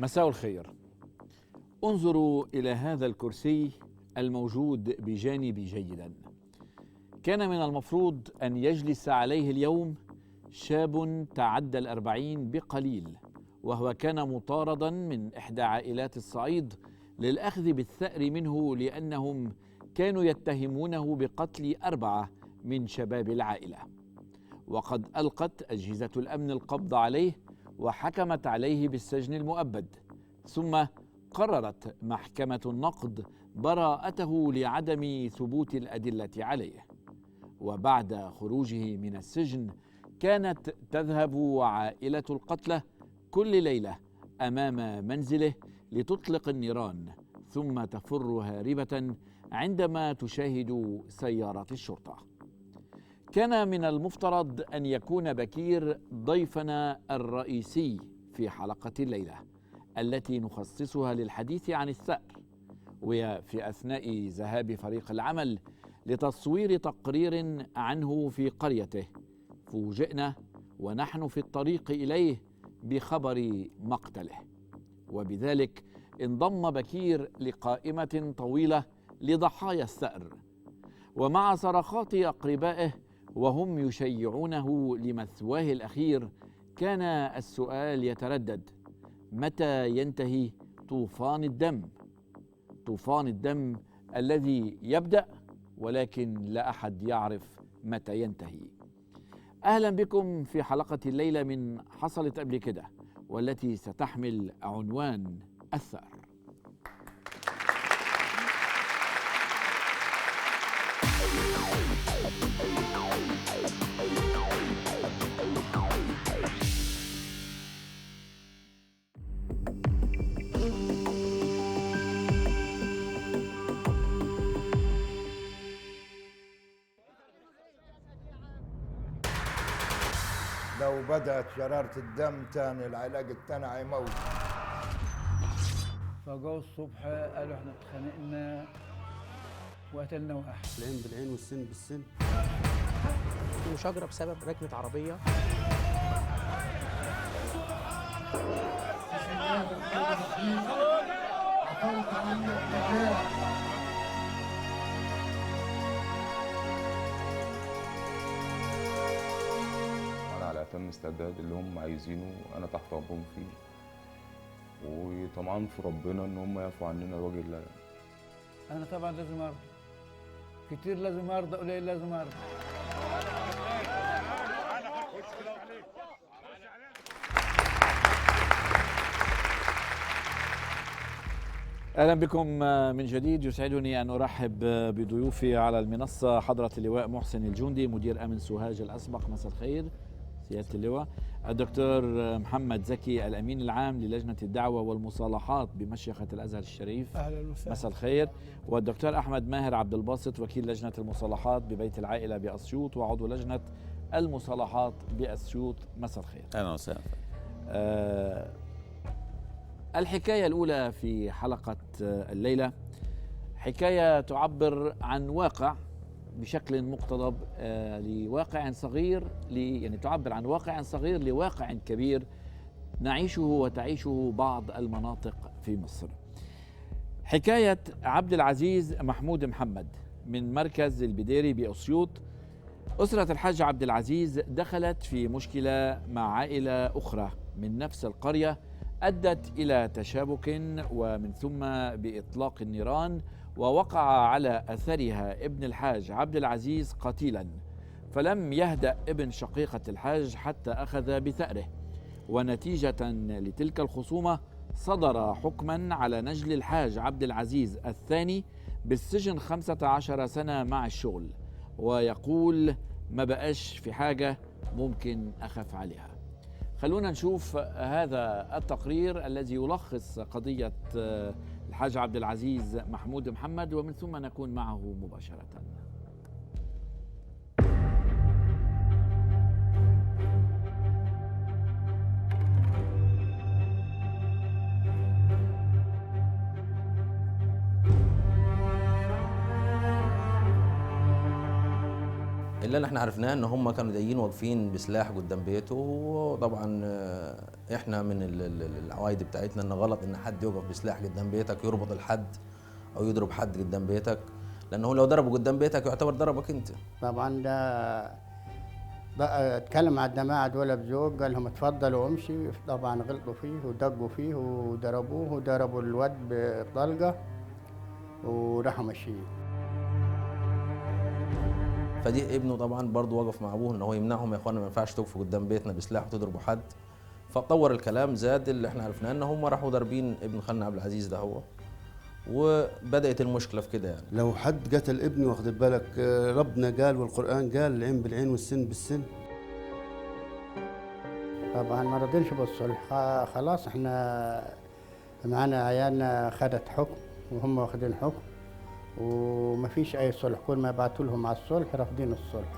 مساء الخير. انظروا إلى هذا الكرسي الموجود بجانبي جيدا. كان من المفروض أن يجلس عليه اليوم شاب تعدى 40 بقليل، وهو كان مطاردا من إحدى عائلات الصعيد للأخذ بالثأر منه، لأنهم كانوا يتهمونه بقتل 4 من شباب العائلة. وقد ألقت أجهزة الأمن القبض عليه وحكمت عليه بالسجن المؤبد، ثم قررت محكمة النقد براءته لعدم ثبوت الأدلة عليه. وبعد خروجه من السجن كانت تذهب عائلة القتلى كل ليلة أمام منزله لتطلق النيران، ثم تفر هاربة عندما تشاهد سيارة الشرطة. كان من المفترض أن يكون بكير ضيفنا الرئيسي في حلقة الليلة التي نخصصها للحديث عن الثأر، وفي أثناء ذهاب فريق العمل لتصوير تقرير عنه في قريته، فوجئنا ونحن في الطريق إليه بخبر مقتله. وبذلك انضم بكير لقائمة طويلة لضحايا الثأر، ومع صرخات أقربائه وهم يشيعونه لمثواه الأخير كان السؤال يتردد: متى ينتهي طوفان الدم؟ طوفان الدم الذي يبدأ ولكن لا أحد يعرف متى ينتهي. أهلا بكم في حلقة الليلة من حصلت قبل كده، والتي ستحمل عنوان الثأر. لو بدأت شرارة الدم تاني العلاج التاني هيموت. فجو الصبح قالوا احنا اتخانقنا وقتلنا واحد. العين بالعين والسن بالسن. مشاجرة بسبب ركنة عربية. أتم استعداد اللي هم عايزينه، أنا تحت أمرهم فيه، وطمعان في ربنا إن هم يعفوا عننا الوجه الله. أنا طبعا لازم أرضى كتير، لازم أرضى قليل، لازم أرضى. أهلا بكم من جديد. يسعدني أن أرحب بضيوفي على المنصة حضرة اللواء محسن الجندي مدير أمن سوهاج الأسبق، مساء الخير سيادة اللواء. الدكتور محمد زكي الأمين العام للجنة الدعوة والمصالحات بمشيخة الأزهر الشريف، أهلا وسهلا، مساء الخير. والدكتور أحمد ماهر عبد الباسط وكيل لجنة المصالحات ببيت العائلة بأسيوط وعضو لجنة المصالحات بأسيوط، مساء الخير. أهلا وسهلا. الحكاية الأولى في حلقة الليلة حكاية تعبر عن واقع بشكل مقتضب، لواقع صغير، يعني تعبر عن واقع صغير لواقع كبير نعيشه وتعيشه بعض المناطق في مصر. حكاية عبد العزيز محمود محمد من مركز البديري بأسيوط. أسرة الحاج عبد العزيز دخلت في مشكلة مع عائلة أخرى من نفس القرية أدت إلى تشابك ومن ثم بإطلاق النيران، ووقع على أثرها ابن الحاج عبد العزيز قتيلا، فلم يهدأ ابن شقيقة الحاج حتى أخذ بثأره. ونتيجة لتلك الخصومة صدر حكما على نجل الحاج عبد العزيز الثاني بالسجن 15 سنة مع الشغل، ويقول ما بقاش في حاجة ممكن أخاف عليها. خلونا نشوف هذا التقرير الذي يلخص قضية الحاج عبد العزيز محمود محمد، ومن ثم نكون معه مباشرة. اللي احنا عرفناه ان هم كانوا جايين واقفين بسلاح قدام بيته، وطبعا احنا من العوايد بتاعتنا ان غلط ان حد يوقف بسلاح قدام بيتك، يربط الحد او يضرب حد قدام بيتك، لانه لو ضربه قدام بيتك يعتبر ضربك انت. طبعا ده اتكلم مع الجماعة دول بزوج، قال لهم اتفضلوا وامشي. طبعا غلطوا فيه ودقوا فيه وضربوه وضربوا الواد بطلقه وراحوا ماشيين. فدي ابنه طبعا برضه وقف مع ابوه ان هو يمنعهم، يا اخوانا ما ينفعش تقفوا قدام بيتنا بسلاح وتضربوا حد. فطور الكلام، زاد اللي احنا عرفناه ان هم راحوا ضاربين ابن خالنا عبد العزيز ده هو، وبدات المشكلة في كده. يعني لو حد قتل ابني، واخد بالك، ربنا قال والقران قال العين بالعين والسن بالسن. طبعا ما رضينش بالصلح، خلاص احنا معانا عيالنا خدت حكم وهم واخدين حكم وما فيش اي صلح، كل ما بعتوا لهم على الصلح رافضين الصلح.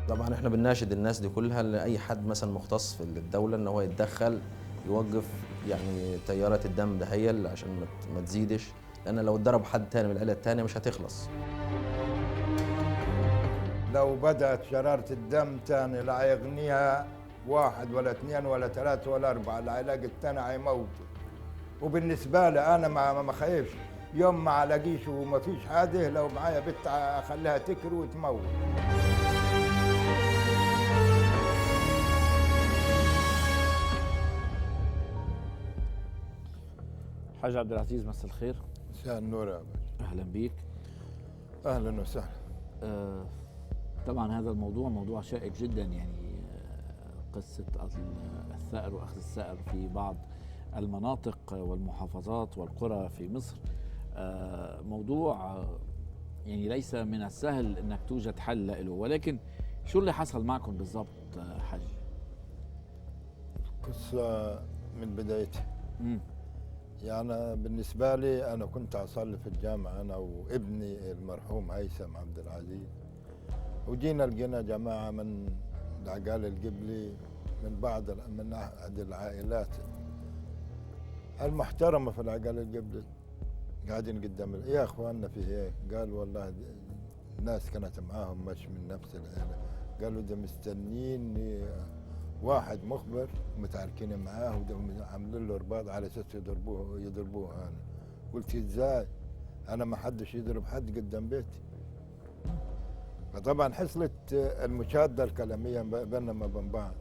طبعا احنا بنناشد الناس دي كلها، لاي حد مثلا مختص في الدولة ان هو يتدخل يوقف يعني تيارات الدم ده هي عشان ما تزيدش، لان لو اتضرب حد تاني من العيلة التانية مش هتخلص. لو بدأت شرارة الدم تاني لا يغنيها واحد ولا اثنين ولا ثلاثة ولا أربعة، العلاج التاني هيموته. وبالنسبة لي أنا ما خايفش، يوم ما علاجيش وما فيش حاجة لو معايا بنت أخليها تكر وتموت. حاج عبد العزيز، مساء الخير. مساء النور يا باشا. أهلا بيك. أهلا وسهلا. طبعا هذا الموضوع موضوع شائك جدا، يعني قصة الثأر وأخذ الثأر في بعض المناطق والمحافظات والقرى في مصر، موضوع يعني ليس من السهل انك توجد حل له، ولكن شو اللي حصل معكم بالضبط حاج؟ القصة من بدايتها. يعني بالنسبة لي أنا كنت أصلي في الجامعة أنا وابني المرحوم هيثم عبد العزيز، وجينا لقينا جماعة من العقال القبلي من بعض من أحد العائلات المحترمة في العقال القبلي قاعدين قدام، يا اخواننا في ايه؟ قال والله الناس كانت معاهم مش من نفس العيلة، قالوا ده مستنيين واحد مخبر متعاركين معاه وده عاملين له رباط على اساس يضربوه. انا قلت ازاي؟ انا ما حدش يضرب حد قدام بيتي. فطبعا حصلت المشاده الكلامية بيننا ما بين بعض،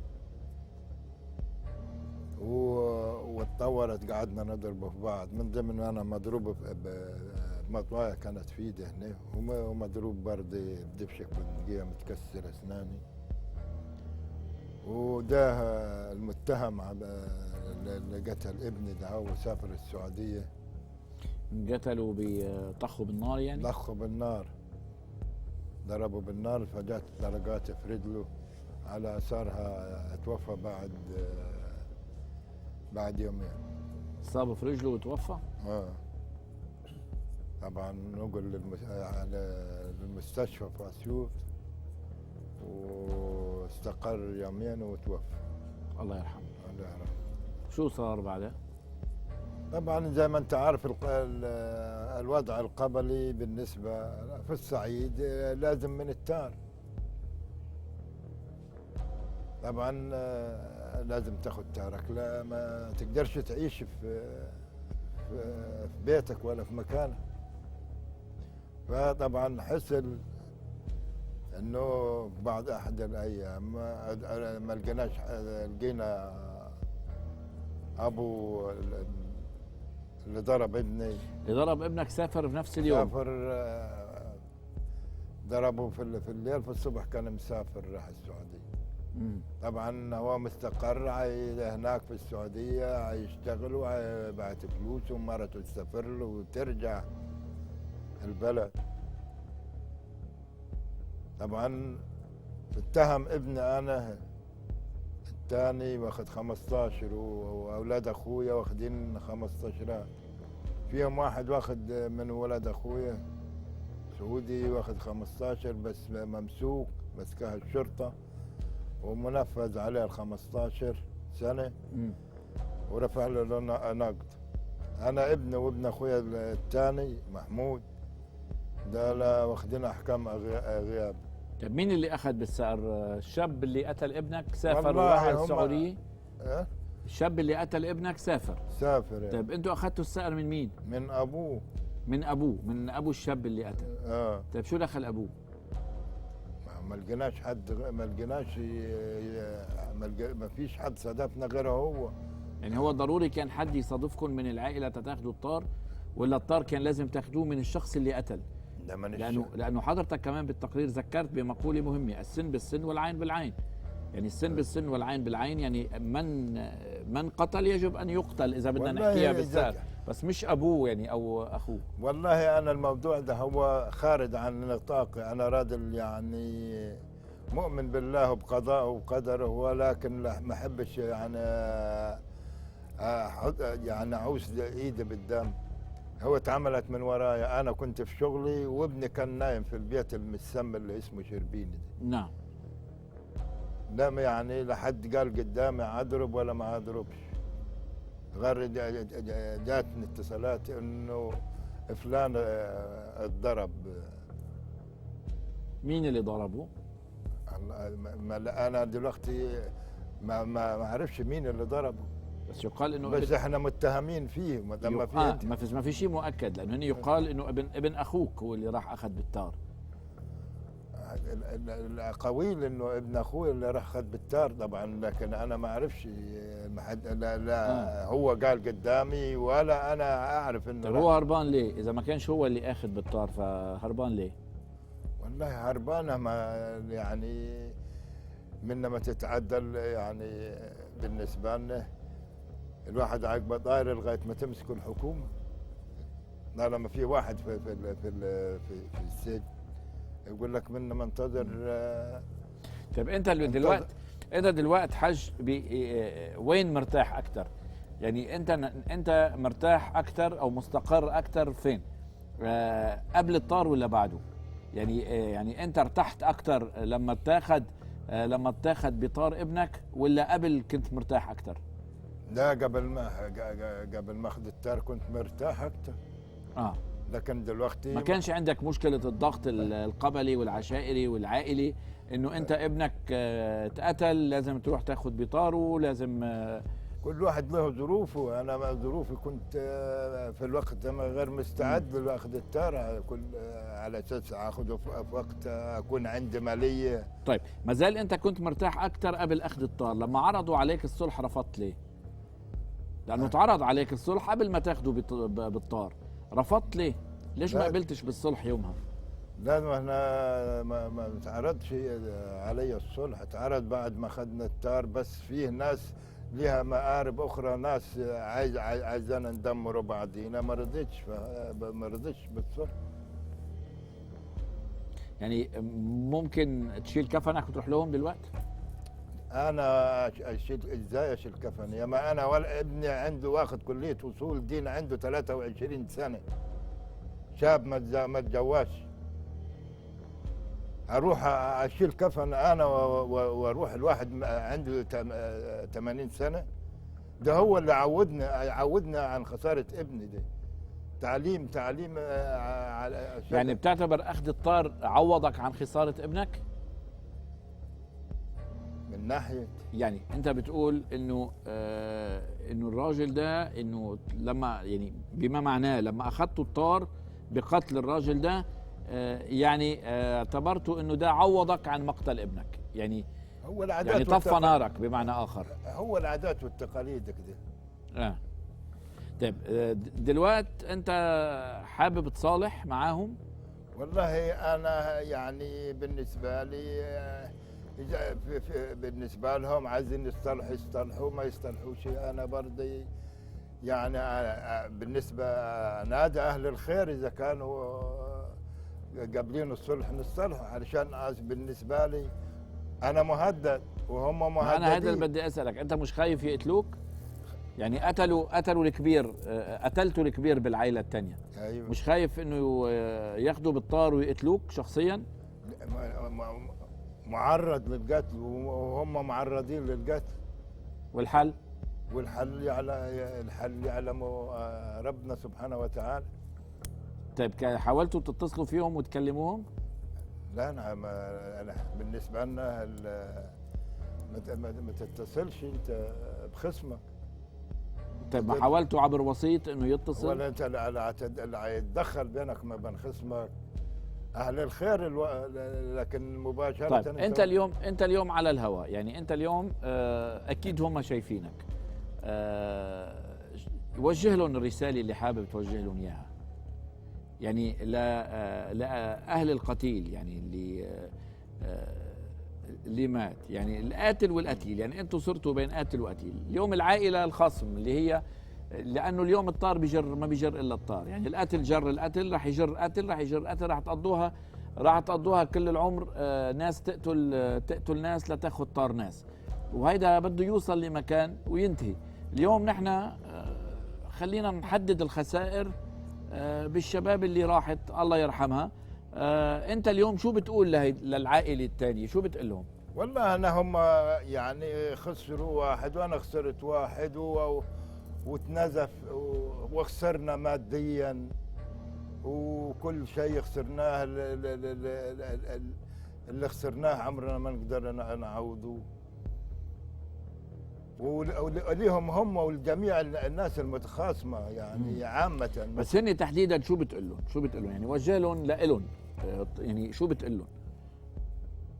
واتطورت، قعدنا نضرب في بعض، من ضمن انا مضروب بمطوايه كانت في ايدي هنا، ومضروب برضه بدبشك بندقية متكسر اسناني. وده المتهم اللي قتل ابني ده هو سافر السعودية. قتلوا بطخوا بالنار يعني؟ طخوا بالنار، ضربوا بالنار، فجات طلقات في رجله على اثارها توفى بعد يومين. صابه في رجله وتوفى؟ طبعا نقل للمستشفى في اسيوط واستقر يومين وتوفى. الله يرحمه. الله يرحمه. شو صار بعدها؟ طبعا زي ما انت عارف الوضع القبلي بالنسبة في الصعيد لازم من التار. طبعا لازم تاخذ تارك، لا ما تقدرش تعيش في بيتك ولا في مكانك. فطبعا حصل انه بعد احد الايام ما لقيناش، لقينا ابو اللي ضرب ابني، اللي ضرب ابنك سافر في نفس اليوم. سافر، ضربه في الليل، في الصبح كان مسافر راح السعودية. طبعا هو مستقر هناك في السعودية، هيشتغل ويبعت فلوس ومرته تسافر له وترجع البلد. طبعا اتهم ابني انا الثاني واخد 15 واولاد اخويا واخدين 15، فيهم واحد واخد من ولد اخويا سعودي واخد 15 بس ممسوك، مسكها الشرطة ومنفذ عليه ال 15 سنة ورفع له نقد. انا ابني وابن اخويا الثاني محمود ده لا واخدين احكام غياب. طيب مين اللي اخذ بالثأر؟ الشاب اللي قتل ابنك سافر وراح على السعودية؟ أه؟ الشاب اللي قتل ابنك سافر. سافر يعني. طيب انتوا اخذتوا الثأر من مين؟ من ابوه. من ابوه، من ابو الشاب اللي قتل. طيب شو دخل ابوه؟ ما لقيناش حد، ما لقيناش، ما فيش حد صادفنا غيره هو. يعني هو ضروري كان حد يصادفكم من العائلة تاخذوا الطار، ولا الطار كان لازم تاخذوه من الشخص اللي قتل؟ لأنه حضرتك كمان بالتقرير ذكرت بمقولة مهمة، السن بالسن والعين بالعين. يعني السن بالسن والعين بالعين، يعني من قتل يجب أن يقتل إذا بدنا نحكيها بالثأر، بس مش أبوه يعني أو أخوه. والله أنا الموضوع ده هو خارج عن نطاقي، أنا راجل يعني مؤمن بالله وبقضائه وقدره، ولكن ما أحبش يعني أعوز إيدي بالدم. هو اتعملت من ورايا، أنا كنت في شغلي وابني كان نايم في البيت المسمى اللي اسمه شربيني ده. نعم. لا يعني لا حد قال قدامي أضرب ولا ما أضربش، غير جاتني اتصالات إنه فلان اتضرب. مين اللي ضربه؟ أنا دلوقتي ما أعرفش مين اللي ضربه، بس يقال انه بس احنا متهمين فيه. ما في ما في شيء مؤكد، لانه هن يقال انه ابن اخوك هو اللي راح اخذ بالتار. الأقاويل انه ابن اخوي اللي راح اخذ بالتار طبعا، لكن انا ما اعرفش، ما حد لا هو قال قدامي ولا انا اعرف انه. طيب هو هربان ليه؟ اذا ما كانش هو اللي اخذ بالتار فهربان ليه؟ والله هربانه ما يعني من ما تتعدل يعني بالنسبة لنا الواحد عقبه طاير لغاية ما تمسكوا الحكومة. لما في واحد في في في في, في السجن يقول لك منا منتظر. طيب انت دلوقتي حج وين مرتاح اكثر؟ يعني انت مرتاح اكثر او مستقر اكثر فين؟ قبل الطار ولا بعده؟ يعني انت ارتحت اكثر لما اتاخد بطار ابنك، ولا قبل كنت مرتاح اكثر؟ لا قبل ما اخذ التار كنت مرتاح اكثر. لكن دلوقتي ما كانش عندك مشكلة الضغط القبلي والعشائري والعائلي انه انت ابنك اتقتل لازم تروح تاخذ بطاره، لازم كل واحد له ظروفه. انا ظروفي كنت في الوقت ده غير مستعد لاخذ التار، كل على اساس اخذه في وقت اكون عندي ماليه. طيب ما زال انت كنت مرتاح اكثر قبل اخذ الطار، لما عرضوا عليك الصلح رفضت ليه؟ لانه تعرض عليك الصلح قبل ما تاخده بالطار، رفضت ليه؟ ليش ما قبلتش بالصلح يومها؟ لا ما احنا ما تعرضش علي الصلح، اتعرض بعد ما اخذنا التار، بس فيه ناس ليها مآرب اخرى، ناس عايزانا ندمروا بعضينا، ما رضيتش بالصلح. يعني ممكن تشيل كفنك وتروح لهم دلوقتي؟ انا اشيل ازاي اشيل كفني؟ يا ما انا ولا ابني عنده واخد كليه اصول دين، عنده 23 سنة، شاب ما تجوزش، اروح اشيل كفن انا واروح الواحد عنده 80 سنة؟ ده هو اللي عودنا عن خسارة ابني ده. تعليم على يعني بتعتبر اخذ الطار عوضك عن خسارة ابنك؟ من ناحية يعني انت بتقول انه انه الراجل ده، انه لما يعني بما معناه لما اخذتوا الطار بقتل الراجل ده، يعني اعتبرته انه ده عوضك عن مقتل ابنك، يعني هو العادات يعني طفى نارك بمعنى اخر. هو العادات والتقاليد كده. طيب دلوقتي انت حابب تصالح معاهم؟ والله انا يعني بالنسبة لي بالنسبة لهم عايزين يصطلحوا يصطلحوا، ما يصطلحوش انا برضي يعني بالنسبة نادى اهل الخير اذا كانوا قابلين الصلح نصطلحوا، علشان بالنسبة لي انا مهدد وهم مهددين. انا هذا اللي بدي اسالك، انت مش خايف يقتلوك؟ يعني قتلوا الكبير، قتلتوا الكبير بالعائلة الثانية. أيوة. مش خايف انه ياخذوا بالطار ويقتلوك شخصيا؟ معرض للقتل وهم معرضين للقتل. والحل؟ والحل الحل يعلمه ربنا سبحانه وتعالى. طيب حاولتوا تتصلوا فيهم وتكلموهم؟ لا، انا بالنسبة لنا ما تتصلش انت بخصمك. طيب ما حاولتوا عبر وسيط انه يتصل؟ ولا انت اللي يتدخل بينك ما بين خصمك اهل الخير لكن مباشرة. طيب انت اليوم على الهواء، يعني انت اليوم اكيد هم شايفينك، وجه لهم الرسالة اللي حابب توجه لهم اياها، يعني لا اهل القتيل، يعني اللي مات، يعني القاتل والقتيل، يعني انتم صرتوا بين قاتل وقتيل. اليوم العائلة الخصم اللي هي، لانه اليوم الطار بيجر، ما بيجر الا الطار، يعني القتل جر القتل، رح يجر قتل، رح يجر قتل، رح تقضوها كل العمر، ناس تقتل ناس لتاخذ طار ناس، وهيدا بده يوصل لمكان وينتهي. اليوم نحن خلينا نحدد الخسائر بالشباب اللي راحت الله يرحمها. انت اليوم شو بتقول للعائلة الثانية؟ شو بتقول لهم؟ والله انا هم يعني خسروا واحد وانا خسرت واحد وتنزف وخسرنا ماديا وكل شيء خسرناه، اللي خسرناه عمرنا ما نقدر نعوضه، وليهم هم والجميع الناس المتخاصمه يعني عامة. بس هن تحديدا شو بتقول لهم؟ شو بتقول لهم؟ يعني وجه لهم لإلهم، يعني شو بتقول لهم؟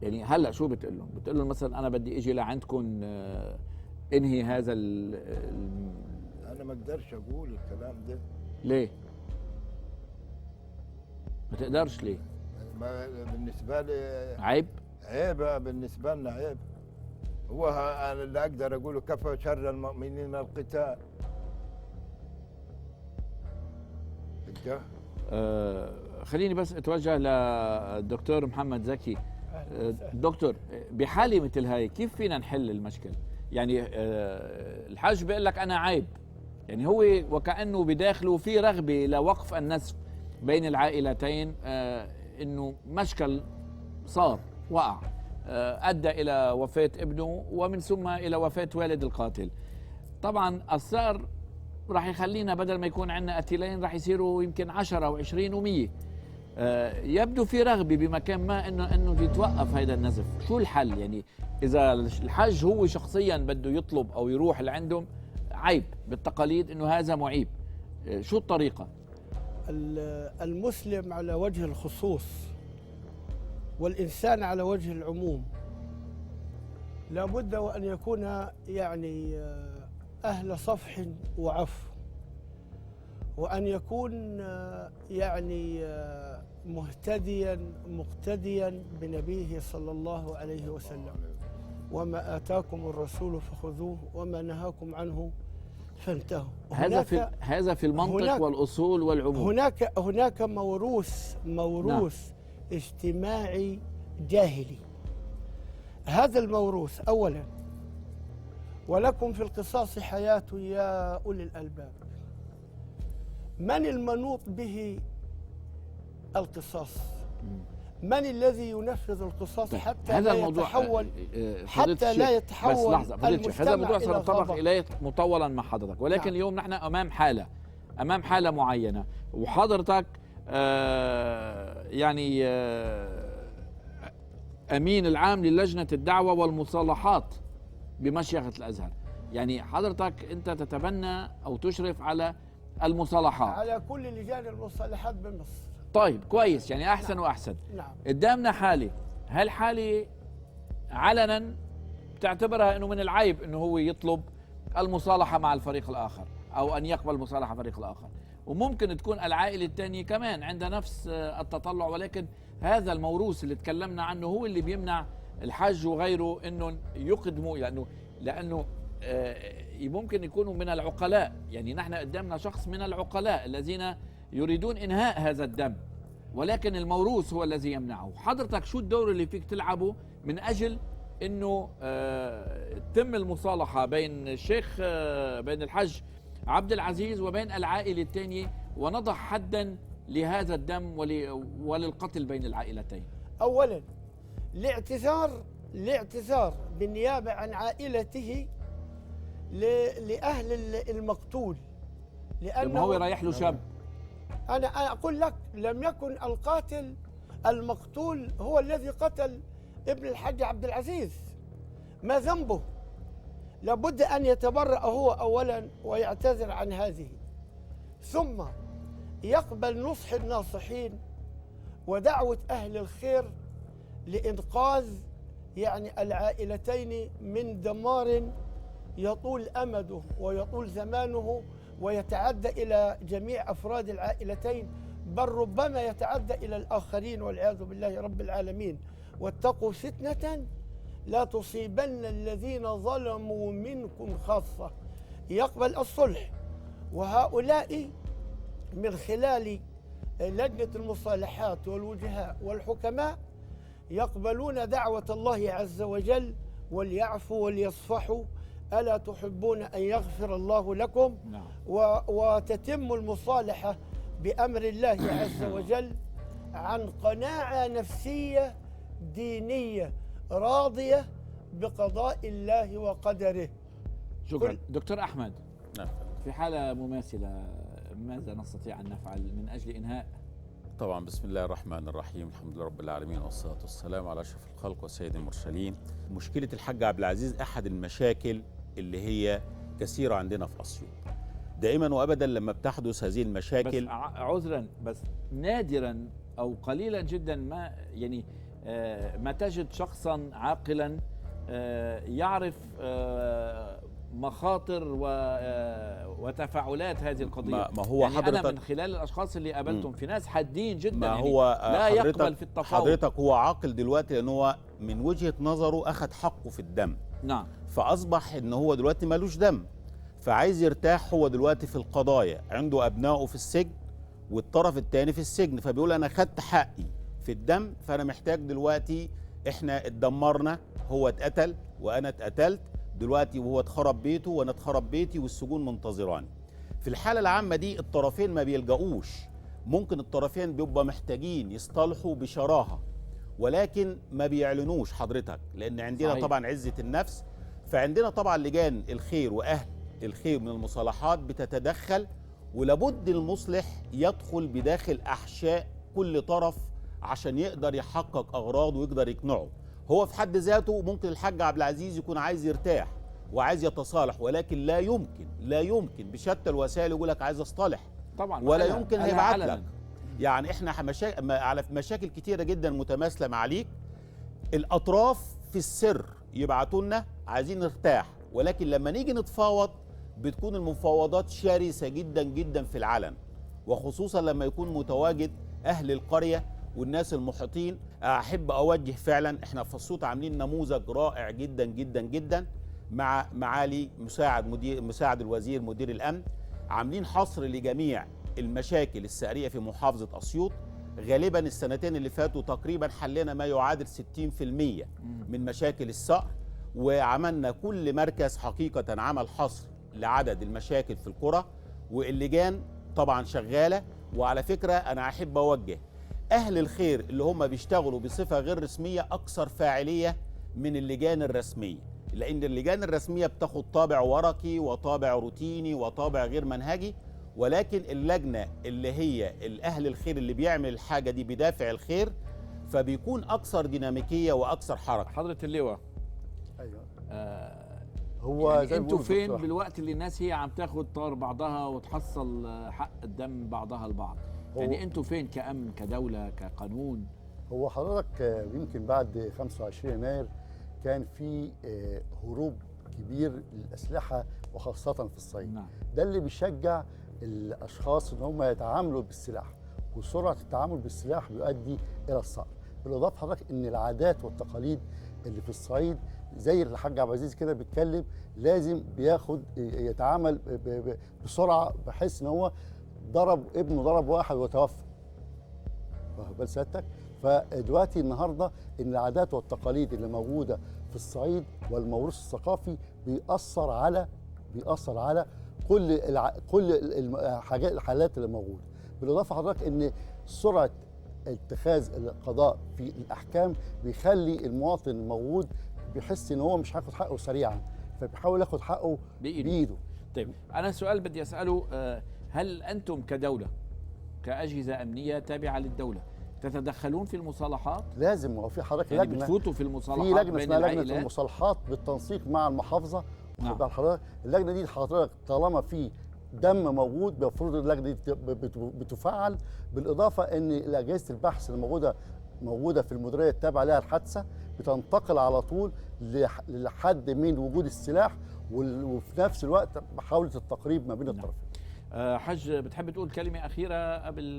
يعني هلا شو بتقول لهم؟ بتقول لهم مثلا انا بدي اجي لعندكم انهي هذا انا ما اقدرش اقول الكلام ده. ليه؟ ما تقدرش ليه؟ ما بالنسبة لي عيب؟ عيب بالنسبة لنا، عيب. هو انا اللي اقدر اقوله كفى شر المؤمنين القتال. خليني بس اتوجه للدكتور محمد زكي. دكتور، بحالة مثل هاي كيف فينا نحل المشكل؟ يعني الحاج بيقول لك انا عيب، يعني هو وكأنه بداخله في رغبة لوقف النزف بين العائلتين، انه مشكل صار وقع أدى إلى وفاة ابنه ومن ثم إلى وفاة والد القاتل. طبعا الثأر راح يخلينا بدل ما يكون عندنا قتيلين راح يصيروا يمكن 10 و20 و100. يبدو في رغبة بمكان ما إنه يتوقف هذا النزف. شو الحل؟ يعني إذا الحاج هو شخصيا بده يطلب أو يروح لعندهم، عيب بالتقاليد إنه هذا معيب. شو الطريقة؟ المسلم على وجه الخصوص والإنسان على وجه العموم لابد وأن يكون يعني أهل صفح وعفو، وأن يكون يعني مهتديا مقتديا بنبيه صلى الله عليه وسلم، وما آتاكم الرسول فخذوه وما نهاكم عنه فانتهوا. هذا في المنطق والأصول والعموم. هناك موروث نعم. اجتماعي جاهلي. هذا الموروث أولا، ولكم في القصاص حياة يا أولي الألباب. من المنوط به القصاص؟ من الذي ينفذ القصاص حتى هذا لا الموضوع يتحول حتى لا يتحول بس لحظة هذا الموضوع سنتطرق إليه مطولا مع حضرتك، ولكن نعم. اليوم نحن أمام حالة معينة، وحضرتك يعني أمين العام للجنة الدعوة والمصالحات بمشيخة الأزهر، يعني حضرتك أنت تتبنى أو تشرف على المصالحات، على كل لجان المصالحات بمصر. طيب كويس، يعني أحسن نعم. وأحسن. نعم. قدامنا حالة، هالحالة علنا بتعتبرها أنه من العيب أنه هو يطلب المصالحة مع الفريق الآخر أو أن يقبل مصالحة الفريق الآخر، وممكن تكون العائلة الثانية كمان عندها نفس التطلع، ولكن هذا الموروث اللي تكلمنا عنه هو اللي بيمنع الحاج وغيره انه يقدموا، لانه ممكن يكونوا من العقلاء. يعني نحن قدامنا شخص من العقلاء الذين يريدون انهاء هذا الدم، ولكن الموروث هو الذي يمنعه. حضرتك شو الدور اللي فيك تلعبه من اجل انه تتم المصالحة بين الشيخ بين الحاج عبد العزيز وبين العائلة الثانية، ونضع حدا لهذا الدم وللقتل بين العائلتين؟ أولا الاعتذار بالنيابة عن عائلته لأهل المقتول، لأنه هو رايح له شاب. أنا أقول لك لم يكن القاتل المقتول هو الذي قتل ابن الحاج عبد العزيز، ما ذنبه؟ لابد أن يتبرأ هو أولا ويعتذر عن هذه، ثم يقبل نصح الناصحين ودعوة أهل الخير لإنقاذ يعني العائلتين من دمار يطول أمده ويطول زمانه ويتعدى إلى جميع أفراد العائلتين، بل ربما يتعدى إلى الآخرين والعياذ بالله رب العالمين. واتقوا فتنة لا تصيبن الذين ظلموا منكم خاصة. يقبل الصلح، وهؤلاء من خلال لجنة المصالحات والوجهاء والحكماء يقبلون دعوة الله عز وجل، وليعفوا وليصفحوا ألا تحبون أن يغفر الله لكم؟ نعم. وتتم المصالحة بأمر الله عز وجل عن قناعة نفسية دينية راضية بقضاء الله وقدره. شكرا دكتور أحمد. نعم. في حالة مماثلة ماذا نستطيع أن نفعل من أجل إنهاء؟ طبعا بسم الله الرحمن الرحيم، الحمد لله رب العالمين، والصلاة والسلام على أشرف الخلق وسيد المرسلين. مشكلة الحاج عبد العزيز أحد المشاكل اللي هي كثيرة عندنا في أسيوط دائما وأبدا لما بتحدث هذه المشاكل. بس عذرا، بس نادرا أو قليلا جدا ما يعني ما تجد شخصا عاقلا يعرف مخاطر وتفاعلات هذه القضية. ما هو يعني حضرتك، أنا من خلال الأشخاص اللي قابلتهم في ناس حادين جدا، ما يعني هو لا يقبل في التفاوض. حضرتك هو عاقل دلوقتي لأن هو من وجهة نظره أخذ حقه في الدم. نعم. فأصبح إن هو دلوقتي مالوش دم، فعايز يرتاح. هو دلوقتي في القضايا عنده أبنائه في السجن والطرف الثاني في السجن، فبيقول أنا خدت حقي في الدم، فأنا محتاج دلوقتي، إحنا اتدمرنا، هو اتقتل وأنا اتقتلت دلوقتي، وهو اتخرب بيته وانا اتخرب بيتي، والسجون منتظراني. في الحالة العامة دي الطرفين ما بيلجؤوش، ممكن الطرفين بيبقى محتاجين يصطلحوا بشراهة، ولكن ما بيعلنوش حضرتك، لأن عندنا صحيح. طبعا عزة النفس. فعندنا طبعا لجان الخير وأهل الخير من المصالحات بتتدخل، ولابد المصلح يدخل بداخل أحشاء كل طرف عشان يقدر يحقق أغراضه ويقدر يقنعه. هو في حد ذاته ممكن الحاج عبد العزيز يكون عايز يرتاح وعايز يتصالح، ولكن لا يمكن، لا يمكن بشتى الوسائل يقول لك عايز اصطلح طبعا، ولا يمكن هيبعت لك. يعني احنا على مشاكل كتيرة جدا متماثلة مع عليك، الاطراف في السر يبعتوا لنا عايزين نرتاح، ولكن لما نيجي نتفاوض بتكون المفاوضات شرسة جدا جدا في العلن، وخصوصا لما يكون متواجد اهل القرية والناس المحيطين. احب اوجه فعلا، احنا في اسيوط عاملين نموذج رائع جدا جدا جدا مع معالي مساعد الوزير مدير الامن، عاملين حصر لجميع المشاكل السعرية في محافظة اسيوط. غالبا السنتين اللي فاتوا تقريبا حلينا ما يعادل 60% من مشاكل الصقر، وعملنا كل مركز حقيقة عمل حصر لعدد المشاكل في القرى، واللجان طبعا شغالة. وعلى فكرة انا احب اوجه أهل الخير اللي هم بيشتغلوا بصفة غير رسمية أكثر فاعلية من اللجان الرسمية، لأن اللجان الرسمية بتاخد طابع ورقي وطابع روتيني وطابع غير منهجي، ولكن اللجنة اللي هي الأهل الخير اللي بيعمل الحاجة دي بدافع الخير فبيكون أكثر ديناميكية وأكثر حركة. حضرة اللواء، أيوة. هو يعني انتوا فين بالوقت اللي الناس هي عم تاخد طار بعضها وتحصل حق الدم بعضها البعض؟ يعني انتوا فين كأمن، كدولة، كقانون؟ هو حضرتك يمكن بعد 25 يناير كان في هروب كبير للأسلحة وخاصة في الصعيد. نعم. ده اللي بيشجع الأشخاص إن هم يتعاملوا بالسلاح، وسرعة التعامل بالسلاح بيؤدي إلى الصقر. بالإضافة حضرتك إن العادات والتقاليد اللي في الصعيد زي الحاج عبد العزيز كده بيتكلم، لازم بياخد يتعامل بسرعة بحيث إن هو ضرب ابنه، ضرب واحد وتوفى. واخد بال سيادتك؟ فدلوقتي النهارده ان العادات والتقاليد اللي موجودة في الصعيد والموروث الثقافي بيأثر على كل الحاجات، الحالات اللي موجودة. بالاضافة حضرتك ان سرعة اتخاذ القضاء في الاحكام بيخلي المواطن الموجود بيحس ان هو مش هياخد حقه سريعا، فبيحاول ياخد حقه بإيده. طيب انا سؤال بدي اساله، هل أنتم كدولة كأجهزة أمنية تابعة للدولة تتدخلون في المصالحات؟ لازم، وفي حضرتك يعني لجنة، بتفوتوا في المصالحات في لجنة بين اسمها لجنة العائلات؟ المصالحات بالتنسيق مع المحافظة. نعم. حضرتك اللجنة دي حضرتك طالما في دم موجود المفروض اللجنة دي بتفعل، بالاضافة ان اجهزة البحث اللي موجودة في المديرية التابعة لها الحادثة بتنتقل على طول لحد من وجود السلاح، وفي نفس الوقت محاولة التقريب ما بين الطرفين. حج، بتحب تقول كلمة اخيرة قبل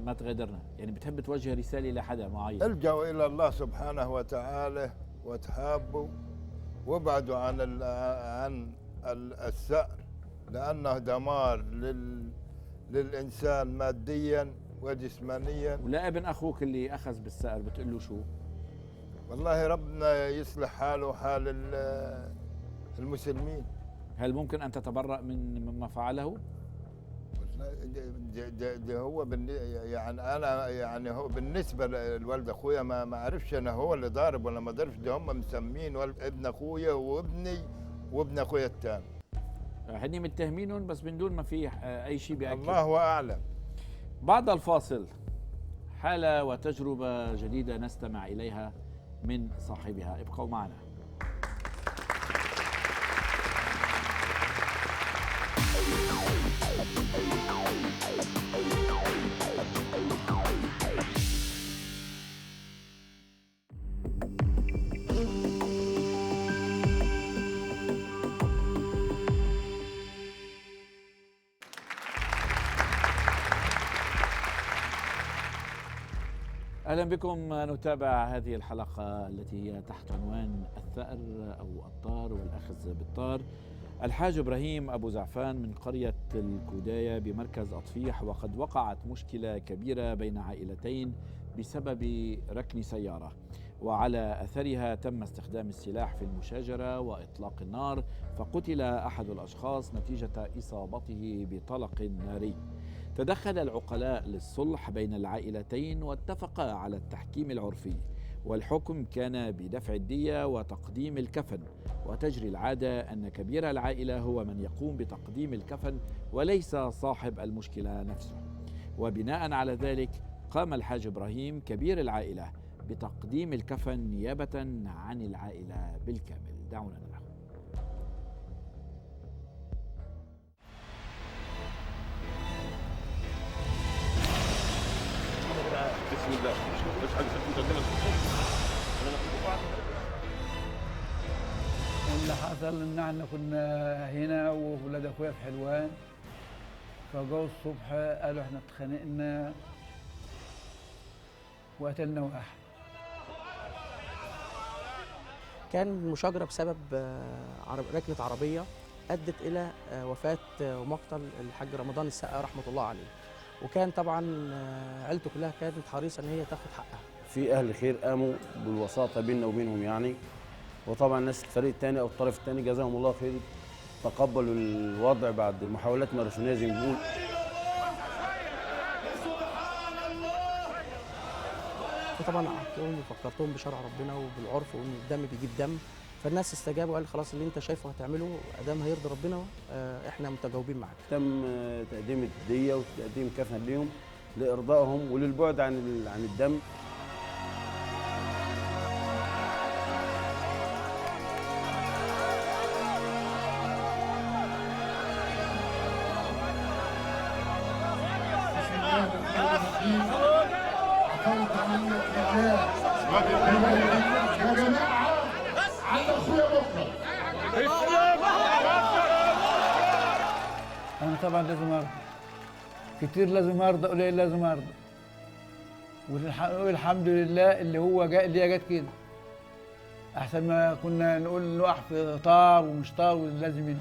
ما تغادرنا؟ يعني بتحب توجه رسالة لحدا معين؟ الجأوا الى الله سبحانه وتعالى وتحابوا وابعدوا عن الثأر، لأنه دمار للإنسان ماديا وجسمانيا. ولا ابن أخوك اللي أخذ بالثأر بتقول له شو؟ والله ربنا يصلح حاله وحال المسلمين. هل ممكن أن تتبرأ من مما فعله؟ ده هو يعني انا يعني هو بالنسبة للولد اخويا ما عرفش انا هو اللي ضارب ولا ما ضربش، ده هم مسمين ابن اخويا وابني وابن اخويا الثاني. هني متهمينهم بس من دون ما في اي شيء بيأكد. الله اعلم. بعد الفاصل حاله وتجربه جديدة نستمع اليها من صاحبها، ابقوا معنا. أهلا بكم. نتابع هذه الحلقة التي هي تحت عنوان الثأر أو الطار والأخذ بالطار. الحاج إبراهيم أبو زعفان من قرية الكوداية بمركز أطفيح، وقد وقعت مشكلة كبيرة بين عائلتين بسبب ركن سيارة، وعلى أثرها تم استخدام السلاح في المشاجرة وإطلاق النار، فقتل أحد الأشخاص نتيجة إصابته بطلق ناري. تدخل العقلاء للصلح بين العائلتين واتفقا على التحكيم العرفي، والحكم كان بدفع الدية وتقديم الكفن، وتجري العادة أن كبير العائلة هو من يقوم بتقديم الكفن وليس صاحب المشكلة نفسه. وبناء على ذلك قام الحاج إبراهيم كبير العائلة بتقديم الكفن نيابة عن العائلة بالكامل. دعونا نرى. بسم الله. مش حاجة اللي حصل ان احنا كنا هنا وولاد اخويا في حلوان، فجو الصبح قالوا احنا اتخانقنا وقتلنا واحد. كان مشاجره بسبب ركنه عربية ادت الى وفاه ومقتل الحاج رمضان السقا رحمه الله عليه، وكان طبعا عيلته كلها كانت حريصة ان هي تاخد حقها. في اهل خير قاموا بالوساطه بيننا وبينهم يعني، وطبعا الناس الفريق الثاني او الطرف الثاني جزاهم الله خير، تقبلوا الوضع بعد محاولات ماراثونيه زي ما بنقول. فطبعا قعدتهم وفكرتهم بشرع ربنا وبالعرف وان الدم بيجيب دم، فالناس استجابوا وقال خلاص اللي انت شايفه هتعمله ادام هيرضي ربنا احنا متجاوبين معاك. تم تقديم الدية وتقديم كفن ليهم لارضائهم وللبعد عن الدم. يا جماعة عند اخويا بكره. انا طبعا لازم ارضى، كتير لازم ارضى، قليل لازم ارضى، والحمد لله اللي هو جاء اللي هي جت كده، احسن ما كنا نقول نقع في طار ومش طار ولازم منه.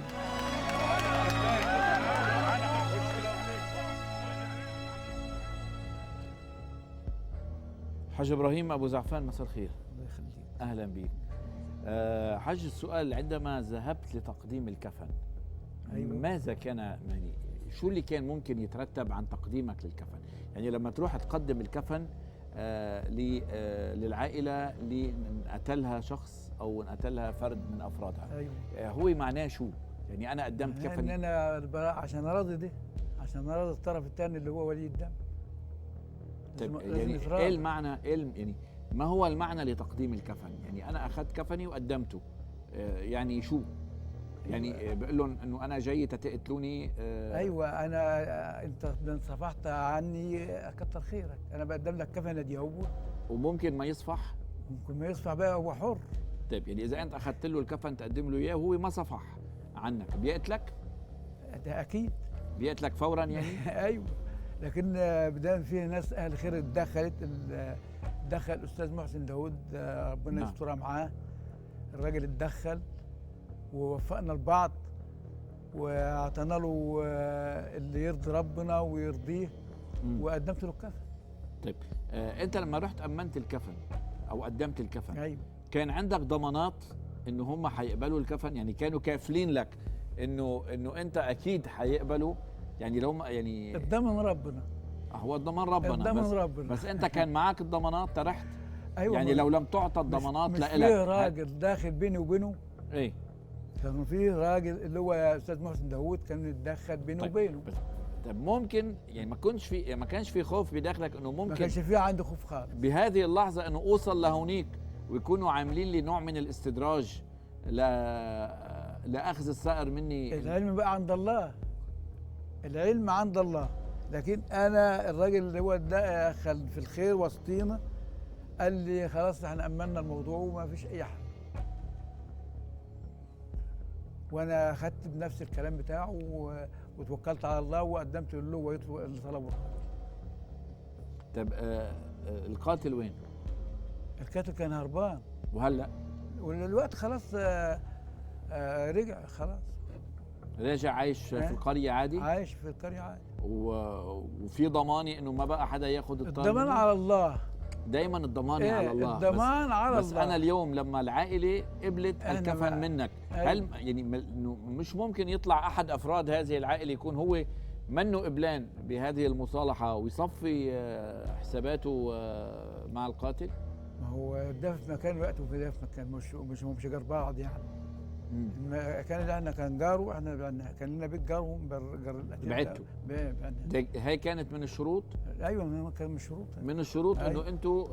حاج ابراهيم ابو زعفان، مساء الخير. الله يخليك. اهلا بك. حاج، السؤال عندما ذهبت لتقديم الكفن، أيوة. ماذا كان يعني شو اللي كان ممكن يترتب عن تقديمك للكفن؟ يعني لما تروح تقدم الكفن للعائلة اللي قتلها شخص او قتلها فرد من افرادها، أيوة. هو معناه شو؟ يعني انا قدمت كفني ان انا عشان اراضي ده، عشان اراضي الطرف الثاني اللي هو ولي الدم. طيب يعني ايه المعنى؟ يعني ما هو المعنى لتقديم الكفن؟ يعني انا اخذت كفني وقدمته، يعني شو؟ يعني بقول لهم انه انا جاي تقتلوني؟ ايوه، انا انت صفحت عني كتر خيرك، انا بقدم لك كفنه دي هو. وممكن ما يصفح؟ ممكن ما يصفح بقى، هو حر. طيب يعني اذا انت اخذت له الكفن تقدم له اياه وهو ما صفح عنك، بيقتلك؟ ده اكيد بيقتلك فورا يعني. ايوه، لكن بدل فيه ناس اهل خير اتدخلت، دخل الاستاذ محسن داوود ربنا يسترها معاه، الراجل اتدخل ووفقنا لبعض واعطينا له اللي يرضي ربنا ويرضيه، وقدمت له الكفن. طيب انت لما رحت امنت الكفن او قدمت الكفن، أيوة. كان عندك ضمانات ان هم حيقبلوا الكفن؟ يعني كانوا كافلين لك انه انت اكيد حيقبلوا؟ يعني لو ما يعني الضمان ربنا، هو الضمان ربنا، الضمان بس, ربنا. بس انت كان معاك الضمانات طرحت؟ ايوه، يعني لو لم تعطى الضمانات مش لإلك. في راجل داخل بيني وبينه، ايه كان في راجل اللي هو استاذ محسن داوود كان يتدخل بينه طيب. وبينه. بس طب ممكن يعني ما كانش في خوف بداخلك انه ممكن؟ ما كانش في عندي خوف خالص بهذه اللحظة انه اوصل لهونيك ويكونوا عاملين لي نوع من الاستدراج لاخذ الثأر مني؟ العلم بقى عند الله، العلم عند الله. لكن انا الراجل اللي هو دخل في الخير وسطينا قال لي خلاص احنا امنا الموضوع وما فيش اي حاجة، وانا اخذت بنفس الكلام بتاعه وتوكلت على الله وقدمت له ويطلب اللي طلبه. طب القاتل وين؟ القاتل كان هربان. وهلا؟ والوقت خلاص رجع، خلاص رجع عايش في القرية عادي؟ عايش في القرية عادي. وفي ضماني انه ما بقى حدا ياخذ الطار؟ الضمان على الله، دايما الضمان على الله، الضمان على بس الله. انا اليوم لما العائلة قبلت الكفن منك، أيوة. هل يعني مش ممكن يطلع احد افراد هذه العائلة يكون هو منه قبلان بهذه المصالحة ويصفي حساباته مع القاتل؟ ما هو ده في مكان وقت وده في مكان، مش جار بعض يعني. المكان اللي احنا كان جاره، احنا كان لنا بيت جارهم، جار القتيل. بعدته. هي كانت من الشروط؟ ايوه، كان من الشروط. من الشروط. أيوة. انه انتم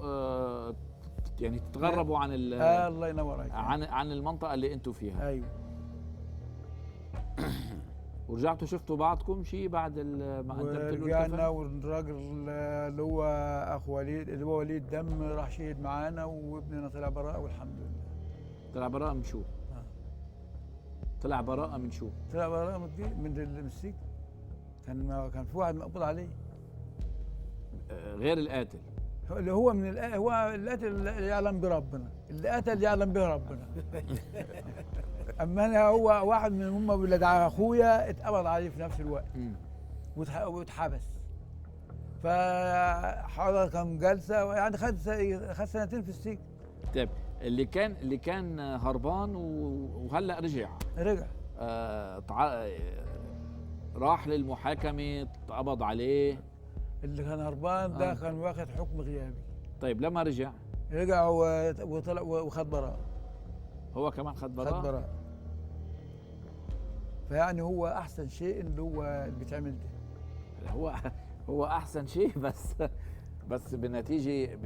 يعني تتغربوا عن الله ينور عليك، عن المنطقة اللي انتم فيها. ايوه. ورجعتوا شفتوا بعضكم شيء بعد ما قدمت له الكفن؟ ورجعنا، والراجل اللي هو اخو وليد اللي هو وليد دم راح شهد معانا، وابننا طلع براءه والحمد لله. طلع براءه من شو؟ طلع براءة من شو؟ طلع براءة من السجن. كان في واحد مقبوض عليه غير القاتل، اللي هو من هو القاتل يعلم بربنا، اللي قتل يعلم به ربنا. اما انا هو واحد من هم ولاد اخويا اتقبض عليه في نفس الوقت واتحبس، فحضر كم جلسه يعني، خد سنتين في السجن. طيب اللي كان هربان وهلا رجع راح للمحاكمه، اتقبض عليه. اللي كان هربان ده كان واخد حكم غيابي. طيب لما رجع وطلع وخد براءة. هو كمان خد براءة؟ خد براءة. فيعني هو احسن شيء اللي هو اللي بيتعمل ده. هو احسن شيء، بس بالنتيجة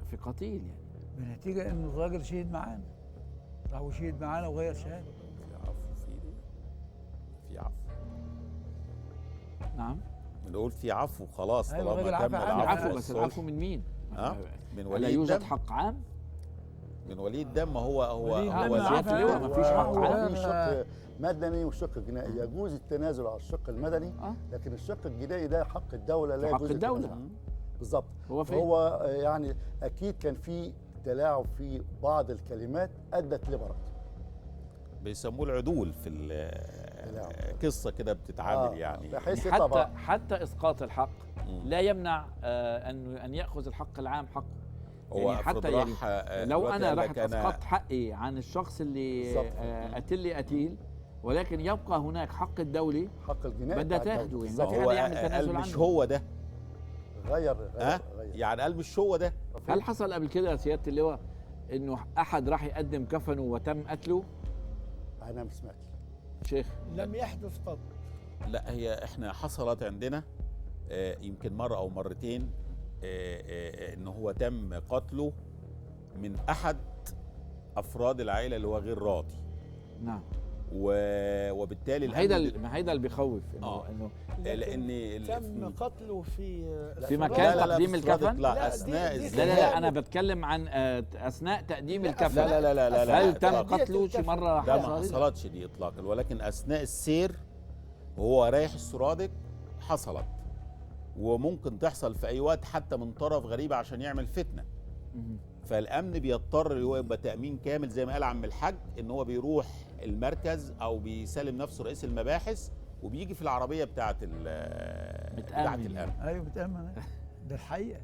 في قتيل يعني. بالنتيجة انه الراجل شهد معانا، راح وشهد معانا وغير شهادة. في عفو، في عفو. نعم، بنقول في عفو خلاص. أيوة، طالما تم العفو. بس العفو من مين؟ من ولي لا يوجد حق عام؟ من ولي الدم. هو سيادة اللواء ما فيش حق عام. في شق مدني وشق جنائي، يجوز التنازل على الشق المدني، لكن الشق الجنائي ده حق الدولة، لا يجوز حق الدولة. بالظبط. هو يعني اكيد كان في تلاعب في بعض الكلمات ادت لبراءته. بيسموه العدول في القصة كده بتتعامل يعني حتى اسقاط الحق لا يمنع ان ياخذ الحق العام حقه. هو يعني حتى يعني لو انا رحت اسقطت حقي عن الشخص اللي قتل لي قتيل، ولكن يبقى هناك حق الدولي، حق الجنائي بدها تاخده. يعني ما في هو حدا يعمل تنازل عنه. مش هو ده غير يعني قال مش هو ده. هل حصل قبل كده يا سيادة اللواء انه احد راح يقدم كفنه وتم قتله؟ انا ما سمعتش. شيخ، لم يحدث قط. لا، هي احنا حصلت عندنا يمكن مرة او مرتين ان هو تم قتله من احد افراد العائلة اللي هو غير راضي. نعم. وبالتالي ما هيدا اللي بيخوف انه لان تم قتله في مكان تقديم الكفن. لا، اثناء لا انا بتكلم عن اثناء تقديم الكفن. لا لا لا لا, لا. هل تم قتله شي مرة؟ لا، ما حصلتش دي اطلاقا، ولكن اثناء السير وهو رايح السرادق حصلت، وممكن تحصل في اي وقت حتى من طرف غريب عشان يعمل فتنة. فالامن بيضطر اللي هو يبقى تامين كامل زي ما قال عم الحاج، ان هو بيروح المركز او بيسلم نفسه رئيس المباحث وبيجي في العربية بتاعه الامن. ايوه بتامن، ده الحقيقة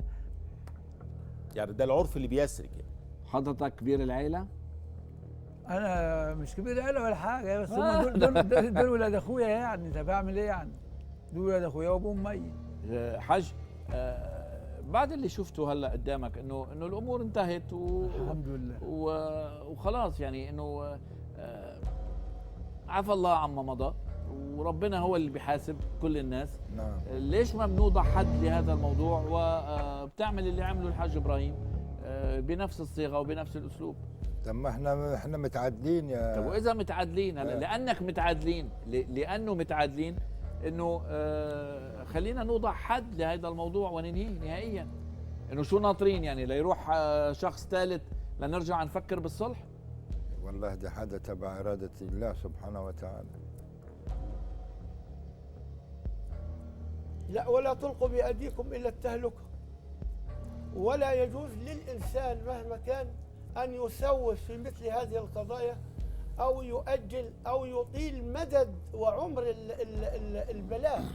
يعني، ده العرف اللي بيسري كده. حضرتك كبير العيلة؟ انا مش كبير العيلة ولا حاجة، بس هم دول ولاد اخويا يعني. طب اعمل ايه يعني؟ دول ولاد اخويا وابوهم ميت. حاج، بعد اللي شفته هلا قدامك انه الامور انتهت الحمد لله وخلاص يعني، انه عفى الله عما مضى وربنا هو اللي بيحاسب كل الناس. نعم. ليش ما بنوضع حد لهذا الموضوع وبتعمل اللي عمله الحاج ابراهيم بنفس الصيغة وبنفس الاسلوب؟ طب ما احنا متعادلين يا. طب واذا متعادلين هلا، لانك متعادلين، لانه متعادلين، انه خلينا نوضع حد لهذا الموضوع وننهيه نهائيا. انه شو ناطرين يعني ليروح شخص ثالث لنرجع نفكر بالصلح؟ والله ده حدا تبع إرادة الله سبحانه وتعالى. لا، ولا تلقوا بأيديكم إلى التهلكة. ولا يجوز للإنسان مهما كان أن يسوف في مثل هذه القضايا أو يؤجل أو يطيل مدد وعمر البلاء،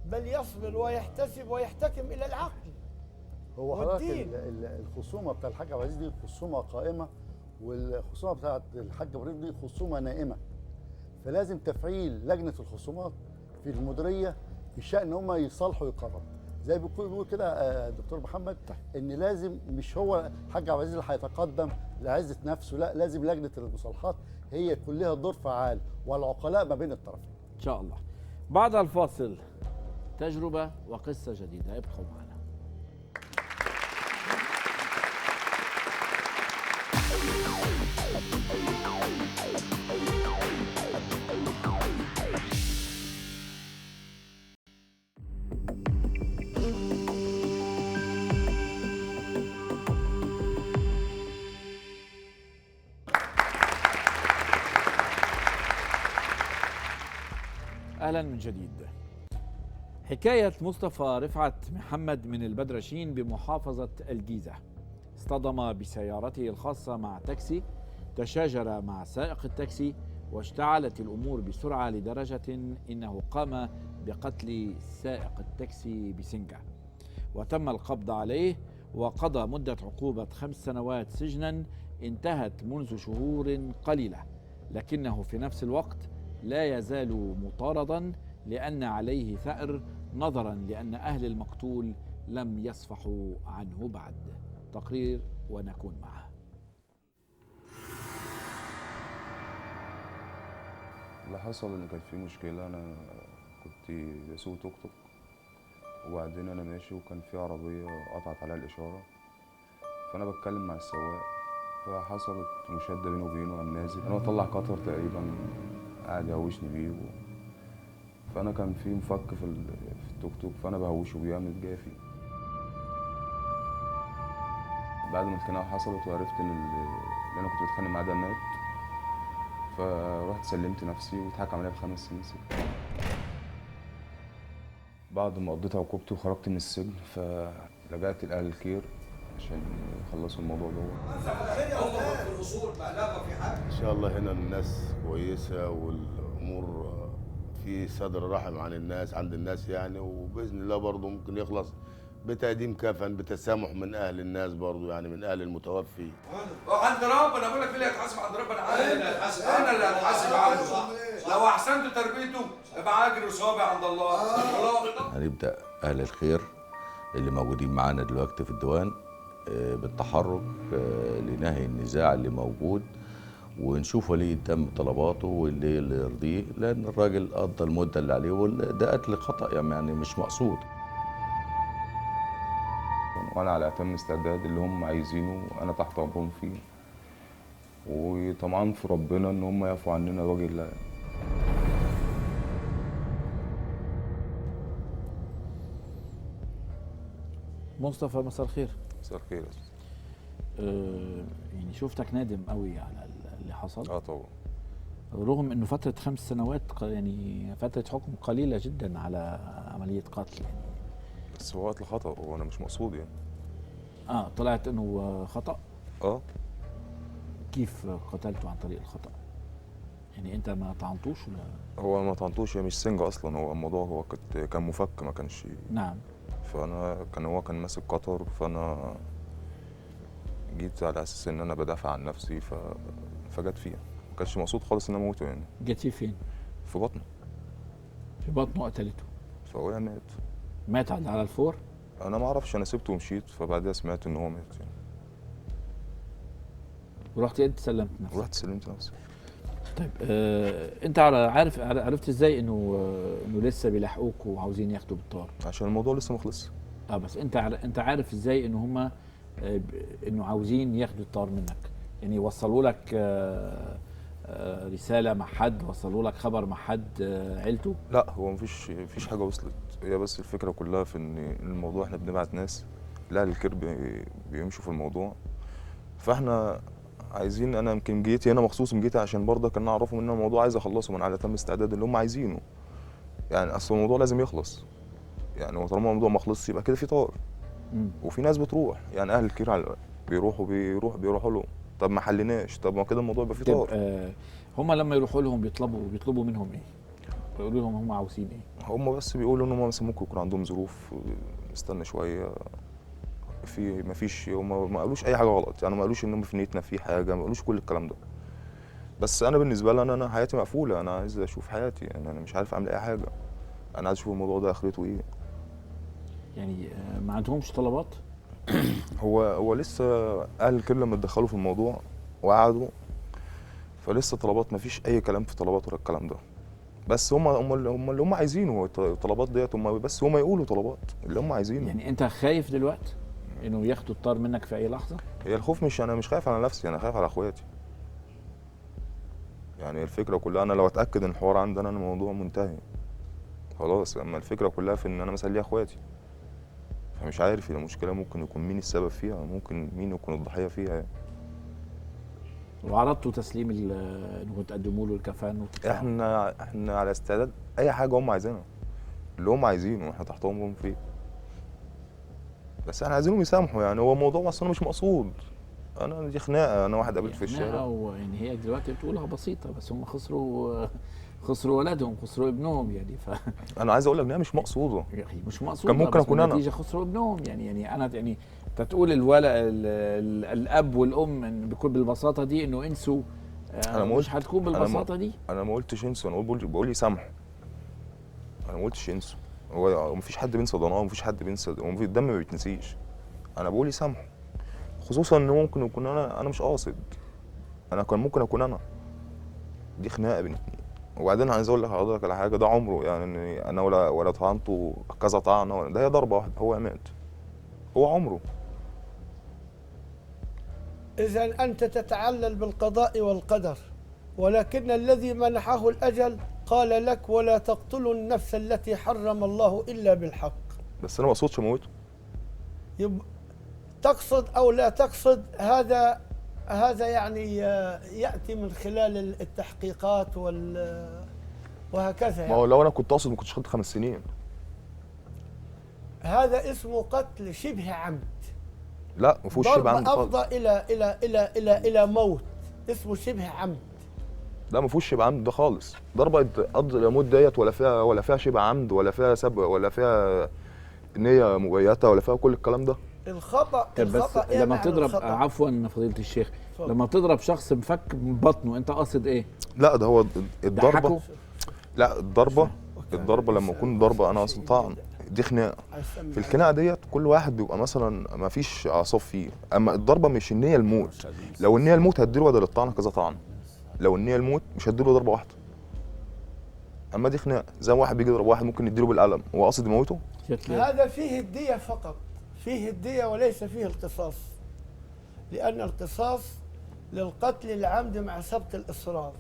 بل يصبر ويحتسب ويحتكم إلى العقل. هو حضرتك الخصومة بتاع الحاج عبد العزيز دي خصومة قائمة، والخصومة بتاعت الحاج إبراهيم دي خصومة نائمة، فلازم تفعيل لجنة الخصومات في المديرية بشأن هم يصالحوا ويقربوا. زي بيقول كده الدكتور محمد، ان لازم مش هو الحاج عبد العزيز اللي هيتقدم لعزه نفسه، لا، لازم لجنة المصالحات هي يكون لها دور فعال والعقلاء ما بين الطرفين. ان شاء الله. بعد الفاصل تجربه وقصة جديدة، ابقوا معنا. أهلا من جديد. حكاية مصطفى رفعت محمد من البدرشين بمحافظة الجيزة، اصطدم بسيارته الخاصة مع تاكسي، تشاجر مع سائق التاكسي، واشتعلت الأمور بسرعة لدرجة إنه قام بقتل سائق التاكسي بسنجة، وتم القبض عليه وقضى مدة عقوبة 5 سنوات سجنا انتهت منذ شهور قليلة، لكنه في نفس الوقت لا يزال مطاردا لأن عليه ثأر، نظرا لأن أهل المقتول لم يصفحوا عنه بعد. تقرير ونكون معه. اللي حصل إن كانت في مشكلة، أنا كنت بسوق توك توك، وبعدين أنا ماشي وكان في عربية قطعت عليها الإشارة، فأنا بتكلم مع السواق، فحصلت مشادة بينه وبينه، قام نازل أنا بطلع قطر تقريبا قاعد يهوشني بيه فأنا كان في مفك في التوك توك، فأنا بهوشه بيه، قام جاي فيه. بعد ما الخناقة حصلت وعرفت إن اللي أنا كنت بتخانق معاه ده مات، فرحت سلمت نفسي واتحكم عليا ب5 سنين سجن. بعد ما قضيت عقوبتي وخرجت من السجن، فلجأت لأهل الخير عشان يخلصوا الموضوع ده. إن شاء الله هنا الناس كويسة والأمور في صدر رحم عن الناس، عند الناس يعني، وبإذن الله برضه ممكن يخلص بتقديم كفن، بتسامح من أهل الناس برضه يعني، من أهل المتوفي. عند ربنا، بقول لك اللي هيتحاسب عند ربنا، أنا اللي هتحاسب عنه. لو أحسنت تربيته يبقى أجر وثواب عند الله. هنبدأ أهل الخير اللي موجودين معانا دلوقتي في الديوان بالتحرك لنهي النزاع اللي موجود، ونشوف ولي الدم طلباته واللي يرضيه، لان الراجل قضى المدة اللي عليه، وده قتل خطأ يعني مش مقصود. وانا على اتم استعداد اللي هم عايزينه انا تحت امرهم فيه، وطمعان في ربنا ان هم يعفوا عننا وجه الله. مصطفى مساء الخير. مساء الخير يا استاذ. يعني شفتك نادم قوي على اللي حصل. طبعا، رغم انه فترة 5 سنوات يعني فترة حكم قليله جدا على عملية قتل يعني. بس هو قتل خطأ، هو انا مش مقصود يعني. طلعت انه خطأ؟ كيف قتلته عن طريق الخطأ؟ يعني انت ما طعنتوش ولا؟ هو ما طعنتوش، هي مش سنجة اصلا، هو الموضوع هو كان مفك، ما كانش. نعم. فانا هو كان ماسك قطر، فانا جيت على اساس ان انا بدافع عن نفسي، فجت فيها، ما كانش مقصود خالص ان انا اموته يعني. جت فيه فين؟ في بطنه. في بطنه قتلته. فهو مات. مات على الفور؟ انا ما اعرفش، انا سبته ومشيت، فبعدها سمعت ان هو مات يعني. ورحت انت سلمت نفسك؟ رحت سلمت نفسي. طيب انت عارف عرفت ازاي انه لسه بيلاحقوك وعاوزين ياخدوا بالطار؟ عشان الموضوع لسه ما خلصش. بس انت عارف ازاي ان هم انه عاوزين ياخدوا الطار منك؟ يعني وصلوا لك رسالة مع حد، وصلوا لك خبر مع حد عيلته؟ لا، هو مفيش حاجة وصلت، هي بس الفكرة كلها في ان الموضوع احنا بنبعت ناس لا الكير بيمشوا في الموضوع، فاحنا عايزين، انا يمكن جيت هنا مخصوص جيت عشان برضه كان اعرفهم ان الموضوع عايز اخلصه من على تم استعداد اللي هم عايزينه. يعني اصل الموضوع لازم يخلص، يعني هو طالما الموضوع ما خلصش يبقى كده في طار. وفي ناس بتروح، يعني اهل الكير على بيروحوا لهم، طب ما حليناش، طب ما كده الموضوع يبقى فيه طار. هم لما يروحوا لهم بيطلبوا منهم ايه؟ بيقولوا لهم هم عاوزين ايه؟ هم بس بيقولوا ان هم مثلا ممكن يكون عندهم ظروف، استنى شوية، في ما فيش، هم ما قالوش اي حاجة غلط، يعني ما قالوش ان هم في نيتنا في حاجة، ما قالوش كل الكلام ده. بس انا بالنسبة لي انا حياتي مقفولة، انا عايز اشوف حياتي، يعني انا مش عارف اعمل اي حاجة، انا عايز اشوف الموضوع ده اخرته ايه. يعني ما عندهمش طلبات؟ هو لسه اهل الكل لما اتدخلوا في الموضوع وقعدوا، فلسه طلبات ما فيش اي كلام في طلبات ولا الكلام ده، بس هم اللي هم عايزينه الطلبات ديت، هم بس هم يقولوا طلبات اللي هم عايزينه. يعني انت خايف دلوقتي انه ياخدوا الطار منك في اي لحظة؟ هي الخوف مش، انا مش خايف على نفسي، انا خايف على اخواتي. يعني الفكرة كلها انا لو اتاكد ان الحوار عندنا الموضوع منتهي خلاص، اما الفكرة كلها في ان انا مثلا ليا اخواتي، فمش عارف المشكلة ممكن يكون مين السبب فيها، ممكن مين يكون الضحية فيها يعني. وعرضتوا تسليم انكم تقدموا له الكفن؟ احنا على استعداد اي حاجة هم عايزينها، اللي هم عايزينه احنا تحت امرهم فيه، بس احنا عايزينهم يسامحوا. يعني هو الموضوع اصلا مش مقصود، انا دي خناقه، انا واحد قابلته في الشارع، يعني هي دلوقتي بتقولها بسيطة، بس هم خسروا ولادهم، خسروا ابنهم يعني. انا عايز اقول لك انها مش مقصوده، مش مقصوده، كان ممكن اكون انا النتيجة خسروا ابنهم يعني. يعني انا يعني انت تقول الاب والام بيكون بالبساطة دي انه انسوا، انا مش هتكون بالبساطة دي. انا ما قلتش انسوا، انا بقول يسامحوا، انا ما قلتش انسوا. هو مفيش حد بينسى ضناه، ومفيش حد بينسى، الدم ما بيتنسيش. انا بقول يسامحوا، خصوصا ان ممكن يكون انا مش قاصد، انا كان ممكن اكون انا، دي خناقه بين اتنين. وبعدين عايز اقول لحضرتك على حاجة، ده عمره يعني انا ولا طعنته كذا طعنه، ده هي ضربه واحدة هو مات، هو عمره. اذا انت تتعلل بالقضاء والقدر، ولكن الذي منحه الاجل قال لك ولا تقتلوا النفس التي حرم الله الا بالحق. بس انا ما اقصدش اموته. تقصد او لا تقصد، هذا يعني ياتي من خلال التحقيقات وهكذا يعني. ما هو لو انا كنت اقصد ما كنتش خدت 5 سنين. هذا اسمه قتل شبه عمد. لا ما فيهوش شبه عمد خالص. ضرب افضى الى الى الى الى الى موت، اسمه شبه عمد. لا ما فيهوش شبه عمد ده خالص، ضربه قضى الى موت ديت ولا فيها شبه عمد، ولا فيها سب، ولا فيها نيه مبيته، ولا فيها كل الكلام ده. الخطأ بس لما تضرب، عفوا فضيلة الشيخ، لما تضرب شخص مفك من بطنه انت قاصد ايه؟ لا ده هو الضربة، لا الضربة لما يكون ضربه انا قاصد طعن، دي خناقه. في الخناقة ديت كل واحد بيبقى مثلا ما فيش اعصاب فيه، اما الضربة مش النية الموت، لو النية الموت هتديله بدل الطعن كذا طعن. لو النية الموت مش هديله ضربه واحدة. اما دي خناقه، زي ما واحد بيجي يضرب واحد ممكن يديله بالقلم، هو قاصد يموته؟ هذا فيه الدية فقط، فيه الدية وليس فيه القصاص، لأن القصاص للقتل العمد مع سبق الإصرار،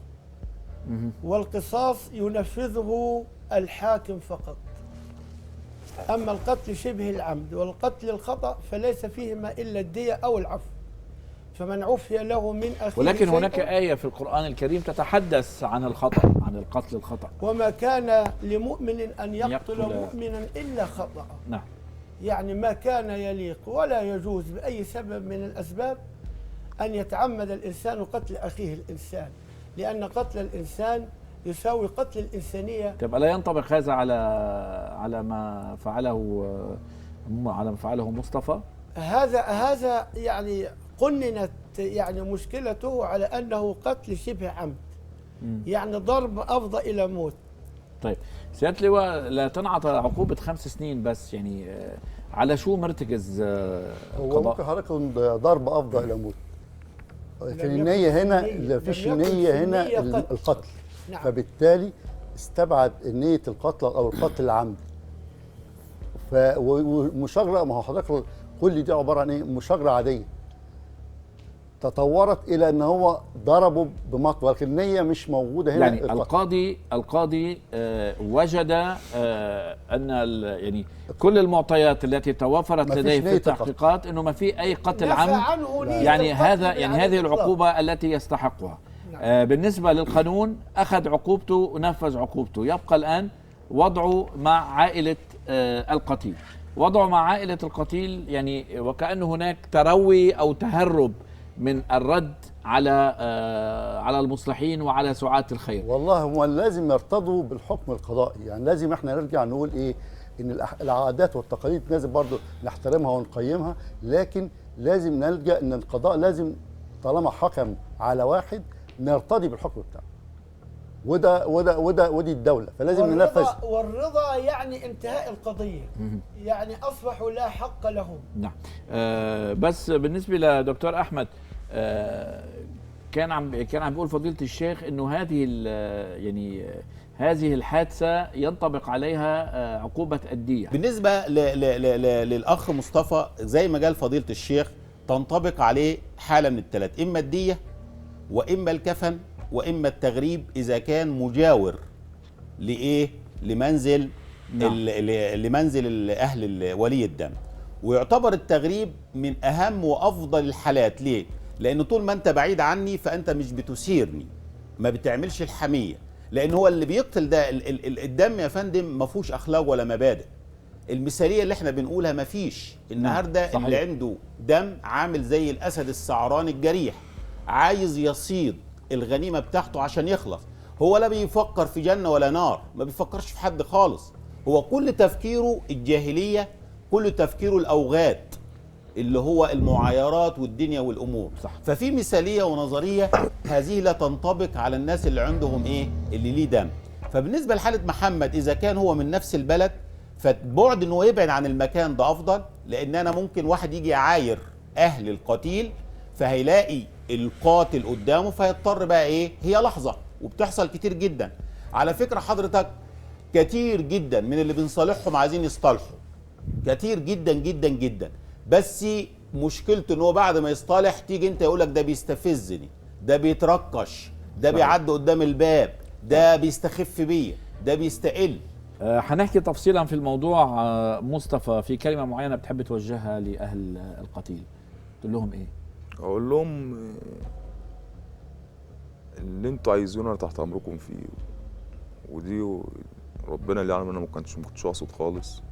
والقصاص ينفذه الحاكم فقط. أما القتل شبه العمد والقتل الخطأ فليس فيهما إلا الدية أو العفو، فمن عفي له من أخيه. ولكن هناك آية في القرآن الكريم تتحدث عن الخطأ، عن القتل الخطأ. وما كان لمؤمن أن يقتل مؤمنا إلا خطأ. نعم. يعني ما كان يليق ولا يجوز بأي سبب من الأسباب أن يتعمد الإنسان قتل أخيه الإنسان، لأن قتل الإنسان يساوي قتل الإنسانية. طب ألا ينطبق هذا على ما فعله، على ما فعله مصطفى؟ هذا يعني قننت يعني مشكلته على أنه قتل شبه عمد، يعني ضرب أفضى إلى موت. طيب سيادة اللواء، لا تنعطى عقوبة 5 سنين بس، يعني على شو مرتكز هو؟ ممكن حضرتك ضرب أفضى إلى موت، لكن النية هنا لا فيش النية هنا القتل. نعم. فبالتالي استبعد نية القتل أو القتل العمد. ومشاجرة، ما هو حضرتك كل دي عبارة عن إيه؟ مشاجرة عادية تطورت إلى أن هو ضربه بمطوة، لكن النية مش موجودة هنا. يعني القاضي وجد أن يعني كل المعطيات التي توافرت لديه في التحقيقات أنه ما في أي قتل عمد، يعني هذا يعني هذه العقوبة التي يستحقها. نعم. بالنسبة للقانون أخذ عقوبته ونفذ عقوبته، يبقى الآن وضعه مع عائلة القتيل. وضعه مع عائلة القتيل يعني وكأن هناك تروي أو تهرب من الرد على المصلحين وعلى سعاة الخير. والله هو لازم يرتضوا بالحكم القضائي، يعني لازم احنا نرجع نقول ايه، ان العادات والتقاليد لازم برضو نحترمها ونقيمها، لكن لازم نلجأ ان القضاء لازم طالما حكم على واحد نرتضي بالحكم بتاعه، وده وده وده ودي الدولة، فلازم ننفذ. والرضا يعني انتهاء القضية، يعني أصبحوا لا حق لهم. نعم. بس بالنسبة لدكتور أحمد، كان عم بيقول فضيلة الشيخ إنه هذه يعني هذه الحادثة ينطبق عليها عقوبة الدية. بالنسبة للأخ مصطفى زي ما قال فضيلة الشيخ تنطبق عليه حالة من الثلاث، إما الدية وإما الكفن وإما التغريب إذا كان مجاور لإيه؟ لمنزل. نعم. لمنزل أهل ولي الدم. ويعتبر التغريب من أهم وأفضل الحالات. ليه؟ لأن طول ما أنت بعيد عني فأنت مش بتثيرني، ما بتعملش الحمية، لأن هو اللي بيقتل ده الدم يا فندم ما فيهوش أخلاق ولا مبادئ. المثالية اللي احنا بنقولها ما فيش النهارده. صحيح. اللي عنده دم عامل زي الأسد السعران الجريح، عايز يصيد الغنيمة بتاعته عشان يخلص. هو لا بيفكر في جنة ولا نار، ما بيفكرش في حد خالص، هو كل تفكيره الجاهلية، كل تفكيره الأوغاد اللي هو المعايرات والدنيا والأمور. صح. ففي مثالية ونظرية هذه لا تنطبق على الناس اللي عندهم إيه؟ اللي ليه دم. فبالنسبة لحالة محمد إذا كان هو من نفس البلد فبعد إنه يبعد عن المكان ده أفضل، لأن أنا ممكن واحد يجي يعاير أهل القتيل فهيلاقي القاتل قدامه فيضطر بقى ايه، هي لحظة، وبتحصل كتير جدا على فكرة حضرتك، كتير جدا من اللي بنصالحهم عايزين يصطلحوا كتير جدا جدا جدا، بس مشكلته ان هو بعد ما يصطلح تيجي انت يقولك ده بيستفزني، ده بيتركش، ده بيعدي قدام الباب، ده بيستخف بيا، ده بيستقل. هنحكي تفصيلا في الموضوع. مصطفى، في كلمة معينة بتحب توجهها لأهل القتيل تقول لهم ايه؟ اقول لهم اللي انتوا عايزينه انا تحت امركم فيه، ودي ربنا اللي يعلم انا ما كنتش اقصد خالص،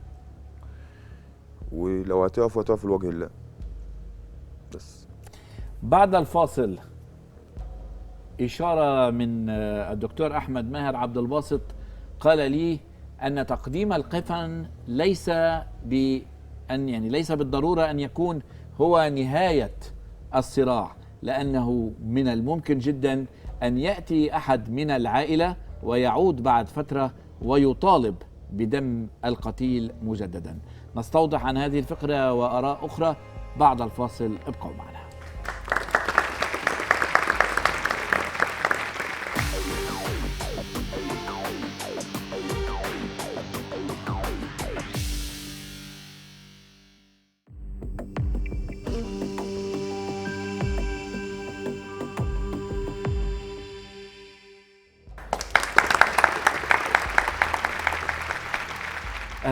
ولو هتقفوا هتقفوا لوجه الله بس. بعد الفاصل إشارة من الدكتور أحمد ماهر عبد الباسط، قال لي أن تقديم القفن ليس بأن يعني ليس بالضرورة أن يكون هو نهاية الصراع، لأنه من الممكن جدا أن يأتي أحد من العائلة ويعود بعد فترة ويطالب بدم القتيل مجددا. نستوضح عن هذه الفكرة وآراء أخرى بعد الفاصل، ابقوا معنا.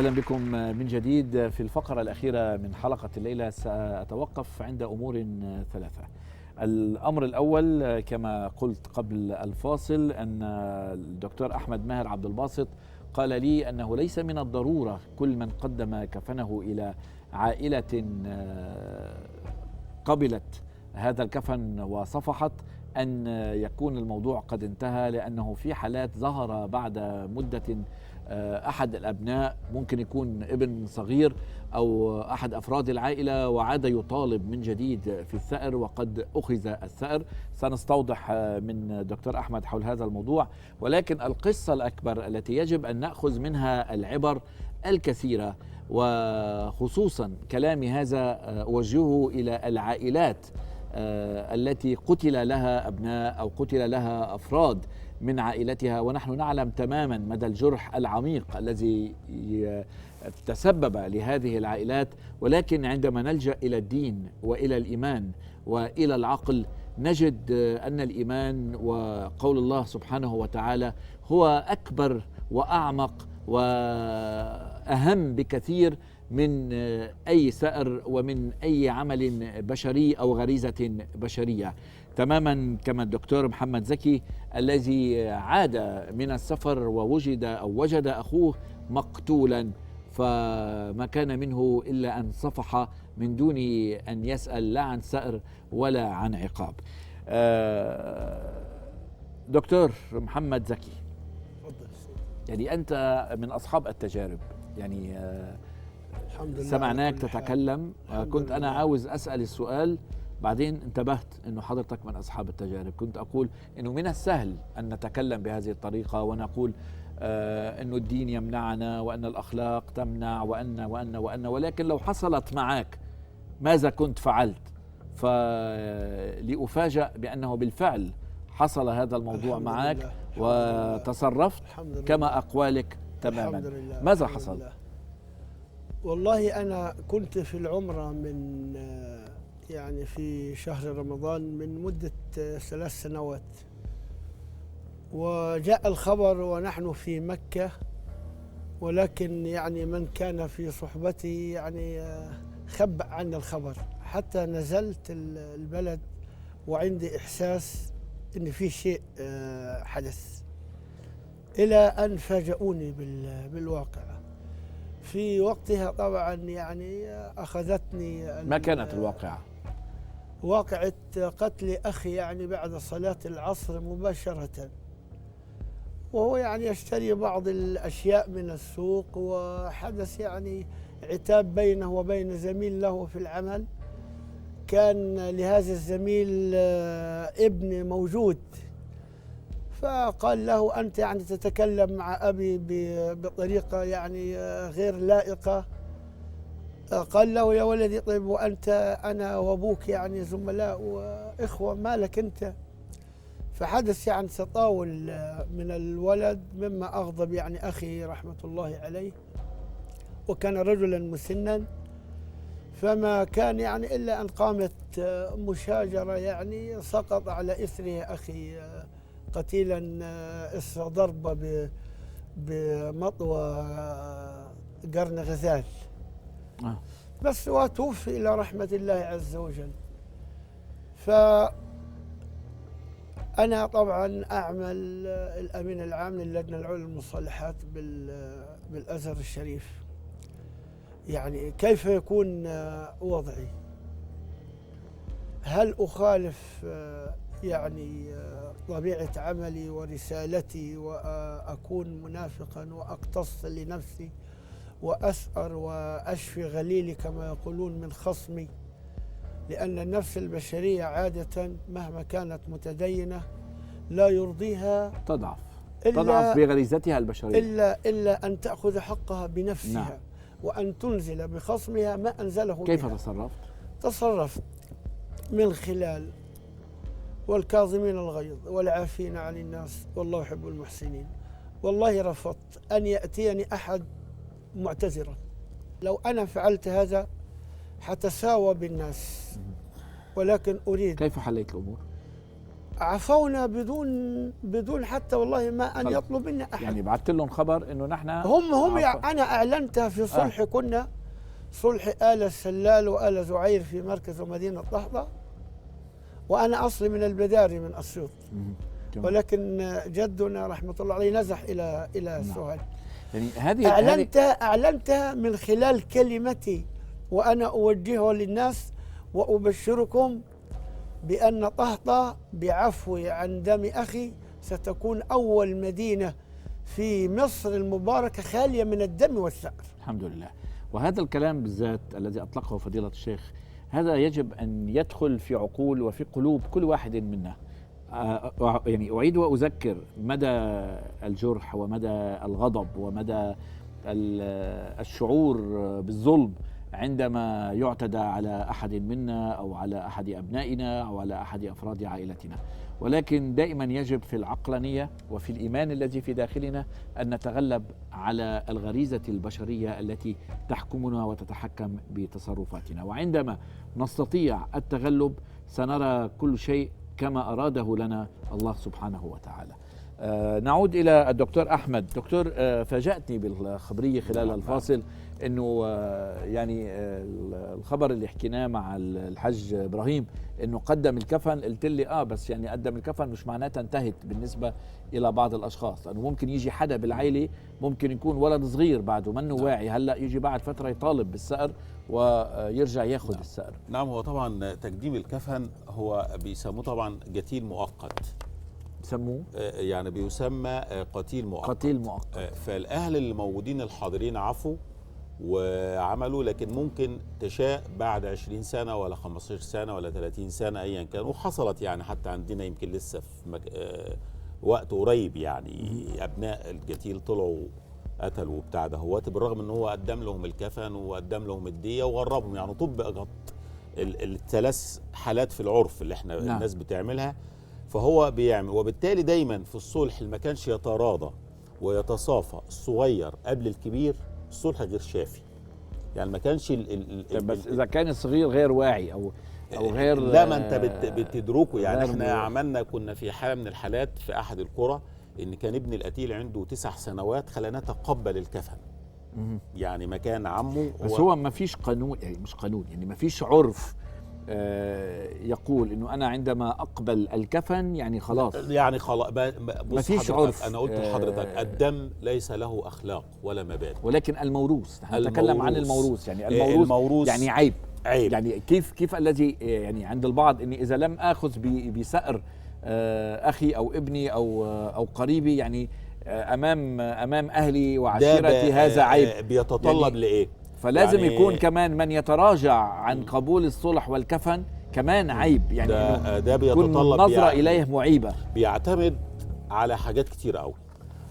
أهلا بكم من جديد في الفقرة الأخيرة من حلقة الليلة. سأتوقف عند أمور ثلاثة. الأمر الأول كما قلت قبل الفاصل أن الدكتور أحمد ماهر عبد الباسط قال لي أنه ليس من الضرورة كل من قدم كفنه إلى عائلة قبلت هذا الكفن وصفحت أن يكون الموضوع قد انتهى، لأنه في حالات ظهر بعد مدة أحد الأبناء، ممكن يكون ابن صغير أو أحد أفراد العائلة، وعاد يطالب من جديد في الثأر وقد أخذ الثأر. سنستوضح من دكتور أحمد حول هذا الموضوع، ولكن القصة الأكبر التي يجب أن نأخذ منها العبر الكثيرة، وخصوصا كلامي هذا أوجهه إلى العائلات التي قتل لها أبناء أو قتل لها أفراد من عائلتها، ونحن نعلم تماما مدى الجرح العميق الذي تسبب لهذه العائلات. ولكن عندما نلجأ إلى الدين وإلى الإيمان وإلى العقل نجد أن الإيمان وقول الله سبحانه وتعالى هو أكبر وأعمق وأهم بكثير من أي ثأر ومن أي عمل بشري أو غريزة بشرية. تماما كما الدكتور محمد زكي الذي عاد من السفر ووجد أو وجد أخوه مقتولا، فما كان منه إلا أن صفح من دون أن يسأل لا عن ثأر ولا عن عقاب. دكتور محمد زكي، يعني أنت من أصحاب التجارب، يعني الحمد لله سمعناك تتكلم. كنت أنا عاوز أسأل السؤال، بعدين انتبهت أنه حضرتك من أصحاب التجارب. كنت أقول أنه من السهل أن نتكلم بهذه الطريقة ونقول أنه الدين يمنعنا وأن الأخلاق تمنع وأن وأن وأن، ولكن لو حصلت معك ماذا كنت فعلت؟ فلأفاجأ بأنه بالفعل حصل هذا الموضوع معك وتصرفت كما أقوالك تماما. ماذا حصل؟ والله أنا كنت في العمرة من يعني في شهر رمضان من مدة 3 سنوات، وجاء الخبر ونحن في مكة، ولكن يعني من كان في صحبتي يعني خبأ عنا الخبر حتى نزلت البلد وعندي إحساس إن في شيء حدث، إلى أن فاجؤوني بالواقع في وقتها. طبعا يعني أخذتني. ما كانت الواقعة؟ واقعة قتل أخي يعني بعد صلاة العصر مباشرة، وهو يعني يشتري بعض الأشياء من السوق، وحدث يعني عتاب بينه وبين زميل له في العمل. كان لهذا الزميل ابن موجود، فقال له أنت يعني تتكلم مع أبي بطريقة يعني غير لائقة. قال له يا ولدي طيب وأنت أنا وأبوك يعني زملاء وإخوة، مالك أنت؟ فحدث يعني تطاول من الولد مما أغضب يعني أخي رحمة الله عليه، وكان رجلا مسنا، فما كان يعني إلا أن قامت مشاجرة يعني سقط على إثره أخي قتيلا إثر ضربة بمطوى قرن غزال. بس وتوفي إلى رحمة الله عز وجل. فأنا طبعا أعمل الأمين العام للجنة العليا للمصالحات بالأزهر الشريف. يعني كيف يكون وضعي؟ هل أخالف يعني طبيعة عملي ورسالتي وأكون منافقا وأقتص لنفسي وأسأر وأشفي غليلي كما يقولون من خصمي؟ لأن النفس البشرية عادة مهما كانت متدينة لا يرضيها تضعف بغريزتها البشرية إلا أن تأخذ حقها بنفسها. نعم. وأن تنزل بخصمها ما أنزله. كيف بها. تصرفت؟ تصرفت من خلال والكاظمين الغيظ والعافين عن الناس والله يحب المحسنين. والله رفضت أن يأتيني أحد معتذرا. لو أنا فعلت هذا حتساوى بالناس، ولكن أريد. كيف حليت الأمور؟ عفونا بدون حتى والله ما ان يطلب منا احد. يعني بعثت لهم خبر انه نحن هم انا اعلنتها في صلح كنا صلح آل السلال وآل زعير في مركز ومدينة طهطا، وأنا أصلي من البداري من أسيوط، ولكن جدنا رحمة الله عليه نزح إلى سوهاج. يعني هذه أعلنتها من خلال كلمتي، وأنا أوجهها للناس وأبشركم بأن طهطا بعفوي عن دم أخي ستكون أول مدينة في مصر المباركة خالية من الدم والثأر. الحمد لله. وهذا الكلام بالذات الذي أطلقه فضيلة الشيخ هذا يجب أن يدخل في عقول وفي قلوب كل واحد منا. يعني أعيد وأذكر مدى الجرح ومدى الغضب ومدى الشعور بالظلم عندما يعتدى على أحد منا أو على أحد أبنائنا أو على أحد أفراد عائلتنا، ولكن دائما يجب في العقلانية وفي الإيمان الذي في داخلنا أن نتغلب على الغريزة البشرية التي تحكمنا وتتحكم بتصرفاتنا، وعندما نستطيع التغلب سنرى كل شيء كما أراده لنا الله سبحانه وتعالى. نعود إلى الدكتور أحمد. دكتور، فاجأتني بالخبرية خلال الفاصل أنه يعني الخبر اللي حكيناه مع الحج إبراهيم أنه قدم الكفن، قلت لي بس يعني قدم الكفن مش معناتها انتهت بالنسبة إلى بعض الأشخاص، لأنه ممكن يجي حدا بالعائلة ممكن يكون ولد صغير بعده منه واعي، هلأ يجي بعد فترة يطالب بالثأر ويرجع ياخذ الثأر. نعم، هو طبعا تقديم الكفن هو بيسموه طبعا قتيل مؤقت، بيسموه يعني بيسمى قتيل مؤقت. قتيل مؤقت. فالأهل اللي موجودين الحاضرين عفوا وعملوا، لكن ممكن تشاء بعد 20 سنة ولا 15 سنة ولا 30 سنة أيا كان، وحصلت يعني حتى عندنا يمكن لسه في وقت قريب يعني أبناء القتيل طلعوا قتلوا وبتاع ده هوت، بالرغم ان هو قدم لهم الكفن وقدم لهم الدية وغربهم، يعني طبقت الثلاث حالات في العرف اللي احنا الناس بتعملها، فهو بيعمل. وبالتالي دايما في الصلح اللي ما كانش يتراضى ويتصافى الصغير قبل الكبير الصلح غير شافي. يعني ما كانش بس اذا كان الصغير غير واعي او غير، لا ما انت بتدركه. يعني احنا عملنا، كنا في حاله من الحالات في احد القرى ان كان ابن القتيل عنده 9 سنوات، خلاناه تقبل الكفن. يعني مكان عمه. بس هو ما فيش قانون، يعني مش قانون، يعني ما فيش عرف يقول انه انا عندما اقبل الكفن يعني خلاص، يعني خلاص ما فيش عرف. انا قلت لحضرتك الدم ليس له اخلاق ولا مبادئ، ولكن الموروث، نحن نتكلم عن الموروث، يعني الموروث يعني عيب، عيب. يعني كيف الذي يعني عند البعض اني اذا لم اخذ بثأر اخي او ابني او قريبي يعني امام اهلي وعشيرتي هذا عيب، بيتطلب يعني لايه؟ فلازم يعني يكون كمان من يتراجع عن قبول الصلح والكفن كمان عيب، يعني ده بيتطلب نظرة يعني إليه معيبة. بيعتمد على حاجات كتير قوي.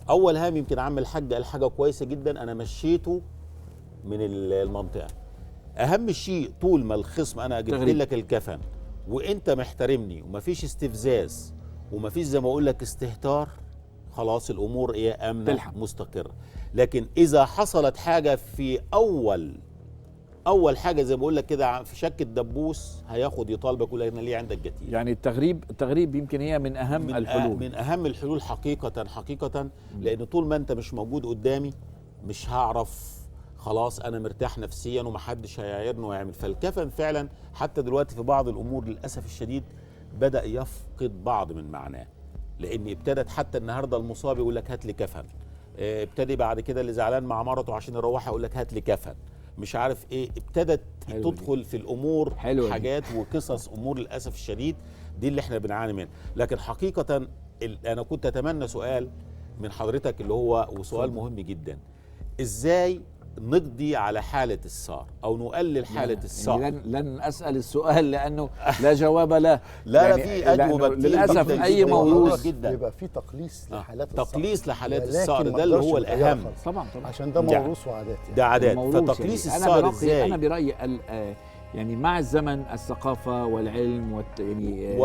أول هام يمكن عم الحاج قال حاجة كويسة جدا، أنا مشيته من المنطقة. أهم شيء طول ما الخصم أنا جبت لك الكفن وأنت محترمني ومفيش استفزاز ومفيش زي ما أقول لك استهتار، خلاص الأمور إيه آمنة مستقرة. لكن إذا حصلت حاجة في أول حاجة زي ما بقول لك كده في شك الدبوس، هياخد يطالبك يقول أنا ليه عندك قتيل. يعني التغريب يمكن هي من أهم الحلول، من أهم الحلول حقيقة حقيقة، لأن طول ما أنت مش موجود قدامي مش هعرف، خلاص أنا مرتاح نفسيا ومحدش هيعيرني ويعمل. فالكفن فعلا حتى دلوقتي في بعض الأمور للأسف الشديد بدأ يفقد بعض من معناه، لأن ابتدت حتى النهارده المصاب يقول لك هات لي كفن، ابتدي بعد كده اللي زعلان مع مرته عشان يروحها يقول لك هات لي كفن، مش عارف ايه. ابتدت تدخل في الامور حاجات وقصص امور للاسف الشديد دي اللي احنا بنعاني منها. لكن حقيقة انا كنت اتمنى سؤال من حضرتك اللي هو وسؤال مهم جدا، ازاي نقضي على حالة الثار أو نقلل حالة الثار؟ يعني لن أسأل السؤال لأنه لا جواب له. لا يعني في أجوبة كتير للأسف. أي موروث يبقى في تقليص لحالات الثار، تقليص لحالات الثار ده اللي هو الأهم طبعا طبعا، عشان ده موروث وعادات، يعني ده عادات. فتقليص الثار إزاي؟ أنا برأيي يعني مع الزمن الثقافة والعلم يعني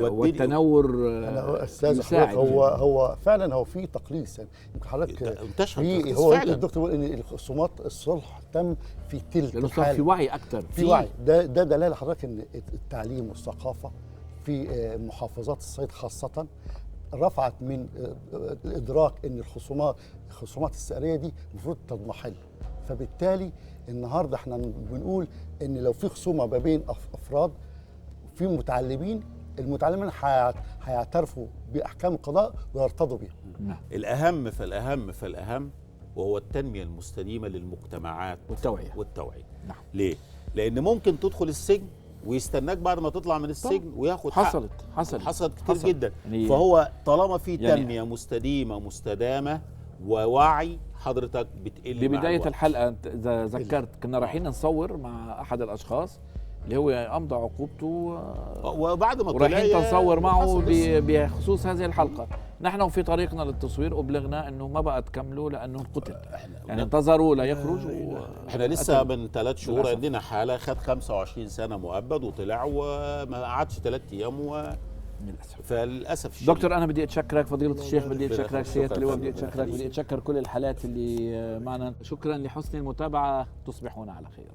والتنور. أنا أستاذ حضرتك هو فعلا هو في تقليص، يعني يمكن حضرتك انتشر هو الدكتور بيقول ان الخصومات الصلح تم في تلت لأنه صار في وعي أكثر، في وعي. ده دلالة حضرتك ان التعليم والثقافة في محافظات الصعيد خاصة، رفعت من الإدراك إن الخصومات الثأرية دي المفروض تضمحل. فبالتالي النهارده احنا بنقول إن لو في خصومة ما بين أفراد في متعلمين، المتعلمين هيعترفوا بأحكام القضاء ويرتضوا بيها. الأهم فالأهم فالأهم وهو التنمية المستديمة للمجتمعات والتوعية. نعم. ليه؟ لأن ممكن تدخل السجن ويستناك بعد ما تطلع من السجن وياخد حق. حصلت كتير جدا. يعني فهو طالما في تنمية مستديمة مستدامة ووعي حضرتك بتقل. ببداية الحلقة إذا ذكرت كنا رايحين نصور مع أحد الأشخاص اللي هو أمضى عقوبته وبعد ما طلع ورايحين نصور معه بخصوص هذه الحلقة. نحن في طريقنا للتصوير أبلغنا أنه ما بقى تكملوا لأنه انقتل، يعني انتظروا ليخرج. احنا لسه من 3 شهور عندنا حالة خد 25 سنة مؤبد وطلع وما قعدش 3 أيام للأسف. فللأسف الشديد. دكتور أنا بدي أتشكرك، فضيلة الشيخ بدي أتشكرك، سيادة اللواء بدي أتشكرك، بدي أتشكر كل الحالات اللي معنا. شكرا لحسن المتابعة، تصبحون على خير.